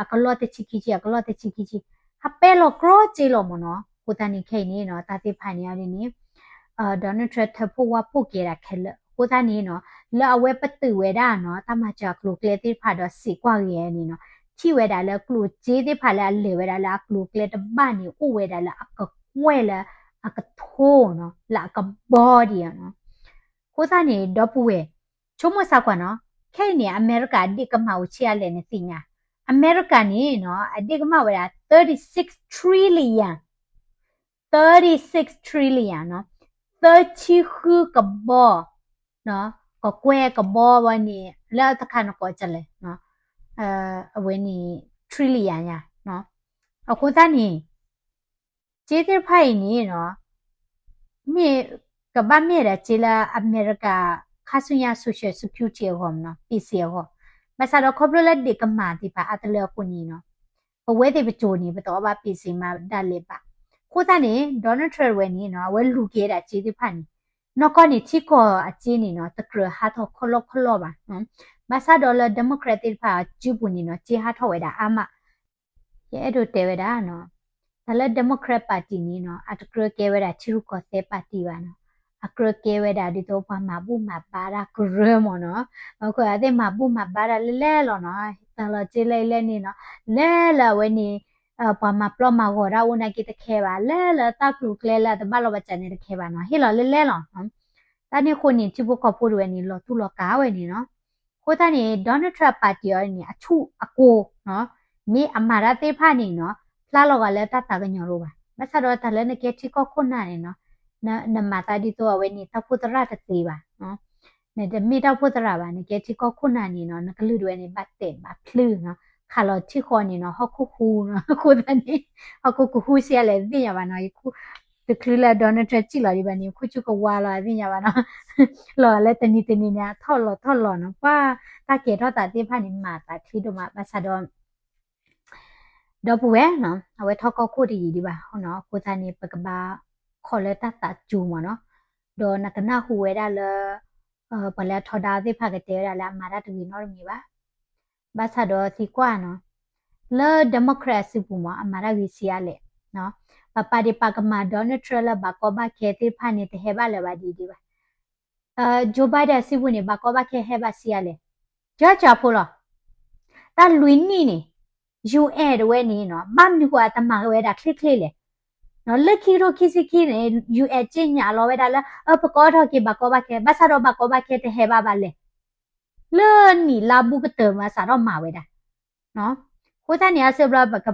အကလီၢ်တဆံခံဆံ, အကလီၢ်တဆံခံဆံ, ဟးပဲလီၤကြီစ့လီၤမ့ၢ်နီၤ, အဃိသတးန့ၣ်ခဲအံၤန့ၣ်နီၤ တၢ်သ့ၣ်တဖၣ်န့ၣ်အီၤဒ်န့ၣ် Donald Trump ထၢဖှိၣ်ဝါဖှိၣ်က့ၤဒၣ်ခဲလၢာ်, အဃိသတးန့ၣ်နီၤ လၢအဝဲပတုာ်ဝဲဒၣ်နီၤ တၢ်မၤစၢၤအကျိၤအကျဲသ့ၣ်တဖၣ်ဒီးစံးကွၢ်ဂ့ၤန့ၣ်နီၤ, ထံၣ်ဝဲဒၣ်လၢကျိၣ်စ့သ့ၣ်တဖၣ်လၢအလဲၤဝဲဒၣ်လၢအကျိၤအကျဲတဘၣ်န့ၣ် အိၣ်ဝဲဒၣ်လၢအကကွဲၢ်လၢအကထိနီၤ လၢအကဘီဒံးနီၤ, အဃိသတးန့ၣ် ဒီပုၢ်ဝဲၢ် ဆိကမိၣ်ဆၢကွၢ်နီၤ, ခဲအံၤန့ၣ် အမဲရကၤအဒ့ၣ်ကမၣ်အိၣ်ဆံးအါလဲၣ်နသ့ၣ်ညါ, အမဲရကၤန့ၣ်နီၤ အဒ့ၣ်ကမၣ်ဝဲဒၣ် thirty six trillion, thirty six trillion နီၤ, သၢဆံဃုကဘီ ကကွဲၢ်ကဘီဝဲန့ၣ် လၢတခါနကိးကလဲၣ်, အဝဲန့ၣ် trillion ညါ, အဃိသတးန့ၣ် စ့သ့ၣ်တဖၣ်အံၤန့ၣ်နီၤ မ့ၢ်ကဘၣ်မ့ၢ်ဒၣ်စ့လၢအမဲရကၤ ခါဆူညါ social security အဂီၢ်မ့ၢ်နီၤ ပ့ၢ်စ့အဂီၢ်, ဘၣ်ဆၣ်ဒီးခီဖျိလၢဒ့ၣ်ကမၣ်သ့ၣ်တဖၣ်အါတလၢအဃိန့ၣ်နီၤ ပဝဲသ့ၣ်ပကိၤန့ၣ် ပတအီၣ်ဘၣ်ပ့ၢ်စ့မးဒၣ်လဲာ်ဘၣ်, အဃိသတးန့ၣ် Donald Trump ဝဲန့ၣ်နီၤ အဝဲလူၤက့ၤဒၣ်စ့သ့ၣ်တဖၣ်န့ၣ်, နီၢ်ကီၢ်န့ၣ် ထံကီၢ်အစ့န့ၣ်နီၤ တကြၢးဟးထီၣ်ခီလီၢ်ခီလီၢ်ဘၣ်, ဘၣ်ဆၣ်ဒီးလၢ Democrat သ့ၣ်တဖၣ်အစုပူၤန့ၣ်နီၤ စ့ဟးထီၣ်ဝဲဒၣ်အါမး ယအဲၣ်ဒိးတဲဝဲဒၣ်နီၤ, တၢ်လၢ Democrat Party န့ၣ်နီၤ အတကြၢးကဲဝဲဒၣ်ထံရူၢ်ကီၢ်သဲး party ဘၣ်နီၤ, အကြၢးကဲဝဲဒၣ်ဒ်သိးပှၤမၤဘူၣ်မၤဘါတၢ်ကရၢမ့ၢ်နီၤ, အဃိသ့ၣ်မၤဘူၣ်မၤဘါတၢ်လဲၣ်လဲၣ်လီၤနီၤ, ပှၤမၤသးလီၤစ့လၢအံၤလၢန့ၣ်နီၤ, လဲၤလၢအဝဲန့ၣ် ပှၤမၤပျီမၤဂီၤတၢ်အိၣ်နာ်က့တခဲဘၣ်, လဲၤလၢတၢ်ကျိၤကျဲလၢအတဘၣ်လီၤပာ်စၢၤန့ၣ်တခဲဘၣ်နီၤ, ဟ့ၣ်လီၤလဲၤလဲၤလီၤ. တၢ်န့ၣ်အဃိန့ၣ် ထံဖိကီၢ်ဖိတဝဲန့ၣ် လီၤတူၢ်လီၤကာ်ဝဲန့ၣ်နီၤ. အဃိသတးန့ၣ် Donald Trump အပၣ်တံၣ်အီၤန့ၣ် အဆူၣ်အကိၤနီၤ, မ့ၢ်အမၤတၢ်သ့ၣ်တဖၣ်န့ၣ်နီၤ ဖျါလီၤဂာ်လၢတၢ်သးကညီၤတအိၣ်ဘၣ်. ဘၣ်ဆၣ်ဒီးတၢ်လၢနကဲထံကီၢ်ခိၣ်နၢ်န့ၣ်နီၤ, နမၤသးဒ်သိးအဝဲန့ၣ် တၢ်အိၣ်ဖှိၣ်သရၣ်တသ့ဘၣ် နတမ့ၢ်တၢ်အိၣ်ဖှိၣ်သရၣ်ဘၣ်, နကဲထံကီၢ်ခိၣ်နၢ်န့ၣ်နီၤ, နကလုၢ်တဝဲန့ၣ် ဘၣ်တဲာ်ဘၣ်ဖျုးနီၤ, ခးလီၤထံၣ်ဃီန့ၣ်နီၤ, ဟီၣ်ခိၣ်ဟူနီၤ, အဃိသတးန့ၣ် ဟီၣ်ခိၣ်ကဟူစ့ၢ်ကီးလဲၣ် သ့ၣ်ညါဘၣ်နီၤ, တချုးလၢ Donald Trump စံၣ်လီၤဒံးဘၣ်န့ၣ် ခိၣ်ဆူကဝါလီၤ သ့ၣ်ညါဘၣ်နီၤ, လီၤလၢတနံၤတနံၤန့ၣ် ထီၣ်လီၤထီၣ်လီၤနီၤ, ပှၤတၢ်ကဲထီၣ်သးသ့ၣ်တဖၣ်န့ၣ် မၤသးချ့ဒိၣ်မး, ဘၣ်ဆၣ်ဒီး ဒီပုၢ်ဝဲၢ်နီၤ, အဝဲထီၣ်ကီၢ်ခိၣ်တယံၤဒံးဘၣ်နီၤ, အဃိသတးန့ၣ် ပကဘၣ်ခိးလၢတၢ်သးစူၤမးနီၤ, ဒီးနကနၢ်ဟူဝဲဒၣ်လၢ ပှၤလၢအထီဒါသ့ၣ်တဖၣ်ကတဲဝဲဒၣ်လၢအမၤတၢ်တဂ့ၤနီတမံၤဘၣ်. ဘၣ်ဆၣ်ဒီးသံကွၢ်နီၤ, လၢ Democrat အစုပူၤမး အမၤတၢ်ဂ့ၤဆံးအါလဲၣ်, ပပာ်ဒံးပာ်ကမၣ် Donald Trump လၢဘၣ်ကီဘၣ်ခဲသ့ၣ်တဖၣ်န့ၣ် တဟဲဘၣ်လၢၤဘၣ်ဒ်ဒံးဘၣ်. Joe Biden အစုပူၤန့ၣ် ဘၣ်ကီဘၣ်ခဲဟဲဘၣ်ဆံးအါလဲၣ်, ကၠီကၠီဖိလီၤ. တၢ်လွံၢ်နံၣ်န့ၣ် UN တဝဲန့ၣ်နီၤ, ဘၣ်မနုၤဃိအတမၤဝဲဒၣ်ချ့ချ့လဲၣ်. လၢခံကထိခံဆံခံန့ၣ် UN က့ညးလီၤဝဲဒၣ်လၢ ပကအီၣ်ထီၣ်က့ၤဘၣ်ကီဘၣ်ခဲ, ဘၣ်ဆၣ်ဒီးဘၣ်ကီဘၣ်ခဲတဟဲဘၣ်ဘၣ်လဲၣ်. လၢနံၣ်လါဘူးကတၢၢ်မးစးထီၣ်မၤဝဲဒၣ် အဃိသတးန့ၣ် အါစုအါဘျီ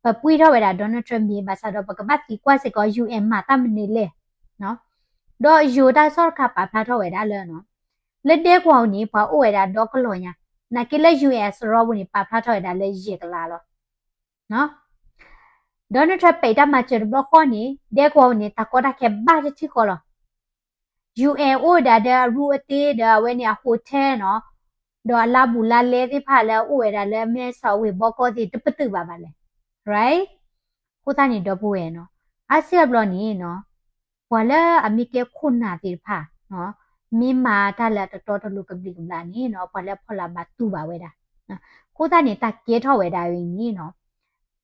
ပပှံထီၣ်ဝဲဒၣ် Donald Trump မ့ၢ်ဘၣ်ဆၣ်ဒီး ပကဘၣ်သံကွၢ်စ့ၢ်ကီး UN မၤတၢ်မနုၤလဲၣ်. ဒီးယိၤတၢ်ကစီၣ်တခါပာ်ဖျါထီၣ်ဝဲဒၣ်လၢနီၤ, လၢဒဲကဝီၤပူၤန့ၣ် ပှၤအိၣ်ဝဲဒၣ်ဒီကလီၤညါ, နာ်က့လၢ UN စရီပူၤန့ၣ် ပာ်ဖျါထီၣ်ဝဲဒၣ်လၢယဲၢ်ကလးလီၤ. Donald Trump ပာ်တၢ်မၤစၢၤတဘျီဃီန့ၣ် ဒဲကဝီၤပူၤန့ၣ် တၢ်ကီတၢ်ခဲဘၣ်တထံၣ်ဃီလီၤ. UN အိၣ်ဝဲဒၣ်ဒီးအရူအတ့ဒီးအဝဲန့ၣ်အ hotel နီၤ, ဒီးအလါဘူးလါလဲသ့ၣ်တဖၣ်လၢအအိၣ်ဝဲဒၣ်လၢမဲဆီးဝ့ၢ်ဘီကီၢ်သ့ၣ်တပတုာ်ဘၣ်ဘၣ်လဲၣ်. Right? အဃိသတးန့ၣ် ဒီပုၢ်ဝဲၢ်နီၤ, အါစုအါဘျီန့ၣ်နီၤ, ပှၤလၢအမ့ၢ်ကဲခိၣ်နၢ်သ့ၣ်တဖၣ် မ့ၢ်မၤတၢ်လၢအတတီတလိၤကဘျံးကဘျၣ်န့ၣ်နီၤ, ပှၤလၢအဖီလာ်ဘၣ်တူၢ်ဘၣ်ဝဲဒၣ်. အဃိသတးန့ၣ် တၢ်ကဲထီၣ်ဝဲဒၣ်အံၤန့ၣ်နီၤ,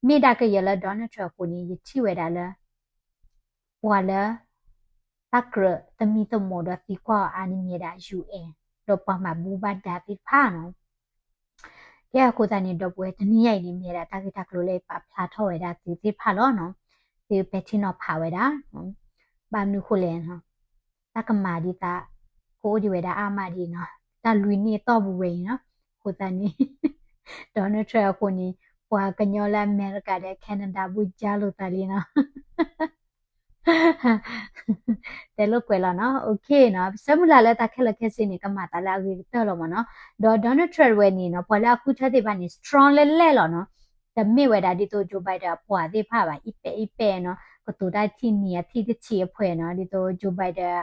မ့ၢ်ဒၣ်ကယဲၢ်လၢ Donald Trump အဃိန့ၣ် ယထံၣ်ဝဲဒၣ်လၢ ပှၤလၢ တၢ်ကြၢးသမံသမိးဒီးသံကွၢ်အီၤအါန့ၣ်မ့ၢ်ဝဲဒၣ် UN ဒီးပှၤမၤဘူၣ်ဘၣ်ဒါသ့ၣ်တဖၣ်နီၤ. ကဲအဃိသတးန့ၣ် ဒီပုၢ်ဝဲၢ် တနံၤညါအံၤန့ၣ် မ့ၢ်ဝဲဒၣ်တၢ်ဂ့ၢ်တၢ်ကျိၤလၢပာ်ဖျါထီၣ်ဝဲဒၣ်သုသ့ၣ်တဖၣ်လီၤနီၤ. သုပဲာ်ထံနီၤဖးဝဲဒၣ် ဘၣ်မနုၤဃိလဲၣ်, တၢ်ကမၤဒံးသး ကအိၣ်ဒံးဝဲဒၣ်အါမးဒံးနီၤ, တၢ်လွံၢ်နံၣ်အတီၢ်ပူၤဝဲအံၤနီၤ. အဃိသတးန့ၣ် Donald Trump အဃိန့ၣ် ပှၤကညီလၢအမဲရကၤဒီး Canada ဘူးကၢလိာ်သးလံနီၤ. တဲလိာ်ကွဲးလီၤနီၤ. Okay နီၤ, ပဆၢမုၢ်လၢ်လၢတၢ်ခဲလၢာ်ခဲဆ့န့ၣ် ကမၤသးလၢအဂ့ၤကတၢၢ်လီၤမးနီၤ. ဒီး Donald Trump ဝဲန့ၣ်နီၤ, ပှၤလၢအဃုထၢသ့ၣ်တဖၣ်န့ၣ် strong လဲၣ်လဲၣ်လီၤနီၤ. တမ့ၢ်ဝဲဒၣ်ဒ်သိး Joe Biden အပှၤသ့ၣ်တဖၣ်ဘၣ်, အံၤပဲာ်အံၤပဲာ်နီၤ, ကတိၤတၢ်ထံၣ်နံၤအထံၣ်တဆံးအဖှဲးနီၤ, ဒ်သိး Joe Biden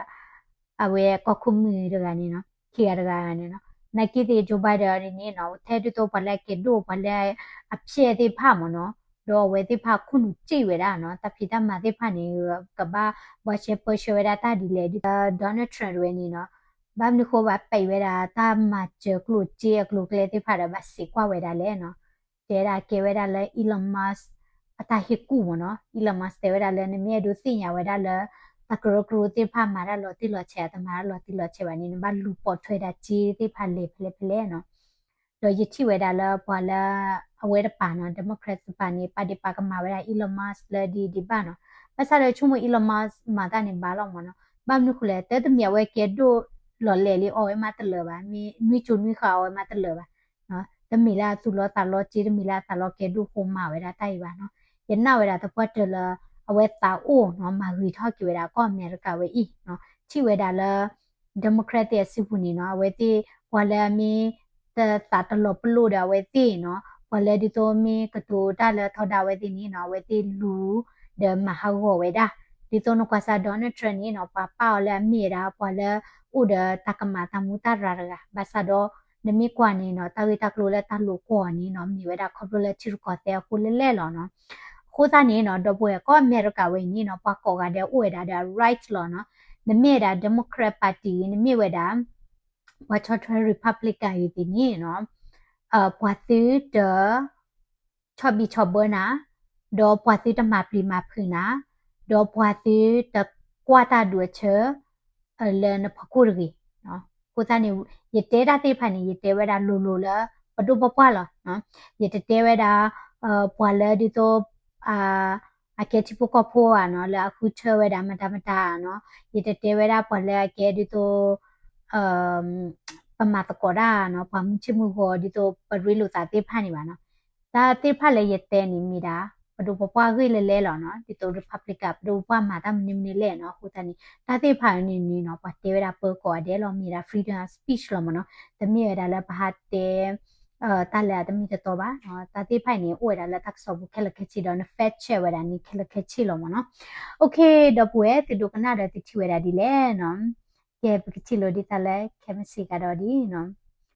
အဝဲကီၢ်ခိၣ်မုၣ်တဂၤန့ၣ်နီၤ, ခံဂၤတဂၤန့ၣ်နီၤ. နာ်က့သ့ၣ် Joe Biden န့ၣ်နီၤ, ထဲဒ်သိးပှၤလၢအကဲဒိၣ် ပှၤလၢအဖျဲၣ်သ့ၣ်တဖၣ်မးနီၤ, ဒီးအဝဲသ့ၣ်တဖၣ်ခိၣ်နူာ်စံၣ်ဝဲဒၣ်နီၤ, တၢ်ဖံးတၢ်မၤသ့ၣ်တဖၣ်န့ၣ် ကဘၣ်ဘှါရှဲပၢဆှၢဝဲဒၣ်တၢ်ဒ်လဲၣ်, ဒ်သိး Donald Trump တဝဲန့ၣ်နီၤ, ဘၣ်မနုၤဃိဘၣ် ပာ်ဝဲဒၣ်တၢ်မၤစၢၤကျိၣ်စ့အကျိၤအကျဲသ့ၣ်တဖၣ်ဒီး ဘၣ်စံးကွၢ်ဝဲဒၣ်လဲၣ်နီၤ. တဲဒၣ်ကဲဝဲဒၣ်လၢ Elon Musk အတၢ်ဟ့ၣ်ကူၣ်မးနီၤ. Elon Musk တဲဝဲဒၣ်လၢ နမ့ၢ်အဲၣ်ဒိးသ့ၣ်ညါဝဲဒၣ်လၢ တၢ်ကရၢကရိသ့ၣ်တဖၣ် မၤတၢ်လီၤတံၢ်လီၤဆဲး အတမၤတၢ်လီၤတံၢ်လီၤဆဲးဘၣ်န့ၣ် နဘၣ်လူၤပိာ်ထွဲဒၣ်စ့သ့ၣ်တဖၣ်လဲၤဖဲလဲၣ်ဖဲလဲၣ်နီၤ. ဒီးယထံၣ်ဝဲဒၣ်လၢပှၤလၢအဝဲတပၤနီၤ, Democrat တပၤန့ၣ် ပာ်ဒံးပာ်ကမၣ်ဝဲဒၣ် Elon Musk လၢဒ်ဒံးဘၣ်နီၤ. ဘၣ်ဆၣ်ဒီးဆိကမိၣ် Elon Musk မၤတၢ်န့ၣ်ဘၣ်လီၤမးနီၤ. ဘၣ်မနုၤဃိလဲၣ်, တၢ်တမံၤအဝဲကဲဒိၣ်လီၤလဲၤလံ အီၣ်ဝဲမးတလၢာ်ဘၣ်, မ့ၢ်နွံကၠိနွံဃာ်အီၣ်ဝဲမးတလၢာ်ဘၣ်. တမ့ၢ်လၢအသူၣ်လီသးလီစ့, တမ့ၢ်လၢအသးလီကဲဒိၣ်အဃိမၤဝဲဒၣ်တၢ်အံၤဘၣ်နီၤ. ယနာ်ဝဲဒၣ်သပှၢ်တၢၢ်လၢ အဝဲသးအိၣ်နီၤ, မၤဂ့ၤထီၣ်က့ၤဝဲဒၣ်ကီၢ်အမဲရကၤဝဲအံၤနီၤ. ထံၣ်ဝဲဒၣ်လၢ Democrat သ့ၣ်အစုပူၤန့ၣ်နီၤ, အဝဲသ့ၣ် ပှၤလၢအမ့ၢ်တသးတလီၤပလိာ်ဒီးအဝဲသ့ၣ်နီၤ, ပှၤလၢဒ်သိးမ့ၢ်ကတိၤတၢ်လၢထီဒါအဝဲသ့ၣ်န့ၣ်နီၤ, အဝဲသ့ၣ်လူၤဒီးမၤဟးဂီၤဝဲဒၣ်. ဒ်သိးနကွၢ်စၢ် Donald Trump န့ၣ်နီၤ, ပှၤပာ်အီၤလၢအမ့ၢ်ဝဲဒၣ် ပှၤလၢအိၣ်ဒီးတၢ်ကမၣ်တၢ်မူးတၢ်ရၤတဂၤ, ဘၣ်ဆၣ်ဒီး နမ့ၢ်ကွၢ်န့ၣ်နီၤ, တၢ်ဂ့ၢ်တၢ်ကျိၤလၢတၢ်လိာ်ကွီၢ်န့ၣ်နီၤ, မ့ၢ်ဝဲဒၣ်ခီဖျိလၢထံရူၢ်ကီၢ်သဲးအဃိလဲၣ်လဲၣ်လီၤနီၤ. အဃိသတးန့ၣ်နီၤ, ဒီပုၢ်ဝဲၢ် ကီၢ်အမဲရကၤဝဲအံၤန့ၣ်နီၤ, ပှၤကိးဂၤဒဲးအိၣ်ဝဲဒၣ်ဒီး right လီၤနီၤ. နမ့ၢ်ဝဲဒၣ် Democrat Party နမ့ၢ်ဝဲဒၣ် ပှၤဆီၣ်ထွဲ Republican အံၤသ့ၣ်န့ၣ်နီၤ, ပှၤသုတ ဆီၣ်ဘံၣ်ဆီၣ်ဘၢနၤ, ဒီးပှၤသုတမၤပျံၤမၤဖုးနၤ, ဒီးပှၤသုတကွၢ်တၢ်ဒူအဆၢ လၢနဖီခိၣ်တဂ့ၤ. အဃိသတးန့ၣ် ယတဲတၢ်သ့ၣ်တဖၣ်န့ၣ် ယတဲဝဲဒၣ်လိၤလိၤလၢ ပဒိၣ်ပပှၢ်လီၤနီၤ. ယတတဲဝဲဒၣ် ပှၤလၢဒ်သိး အကဲထံဖိကီၢ်ဖိဧါနီၤ လၢအဃုထၢဝဲဒၣ်မတၤမတၤနီၤ. ယတတဲဝဲဒၣ်ပှၤလၢအကဲဒ်သိး ပမၤသကိးတၢ်နီၤ ပှၤမုၢ်ဆ့ၣ်မုၢ်ဂီၤဒ်သိးပရ့လိာ်သးသ့ၣ်တဖၣ်န့ၣ်ဘၣ်နီၤ. တၢ်သ့ၣ်တဖၣ်လၢယတဲန့ၣ်မ့ၢ်ဒၣ် ပဒိၣ်ပပှၢ်ဂ့ၢ်လဲၤလဲၤလီၤနီၤ. ဒ်သိး Republican ပဒိၣ်ပပှၢ်မၤတၢ်မနုၤမနုၤလဲၣ်နီၤ. အဃိသတးန့ၣ် တၢ်သ့ၣ်တဖၣ်န့ၣ်နီၤ ပှၤတဲဝဲဒၣ်ပၢၤကိးဂၤဒဲးလီၤ မ့ၢ်ဝဲဒၣ် freedom of speech လီၤမ့ၢ်နီၤ. တမ့ၢ်ဝဲဒၣ်လၢပဟးတဲ တၢ်လၢအတမ့ၢ်တတီဘၣ်နီၤ. တၢ်သ့ၣ်တဖၣ်အံၤန့ၣ် အိၣ်ဝဲဒၣ်လၢတၢ်ကစီၣ်ပူၤခဲလၢာ်ခဲဆ့ဒီး န fact check ဝဲဒၣ်န့ၣ်ခဲလၢာ်ခဲဆ့လီၤမ့ၢ်နီၤ. Okay ဒီပုၢ်ဝဲၢ် သုဒိကနၣ်ဒီးသုထံၣ်ဝဲဒၣ်ဒ်လဲၣ်နီၤ. ကဲ ပကထံၣ်လိာ်ဒ်သိးလၢ ခဲမုၢ်ဆ့ၣ်ကဒီးဒ်နီၤ.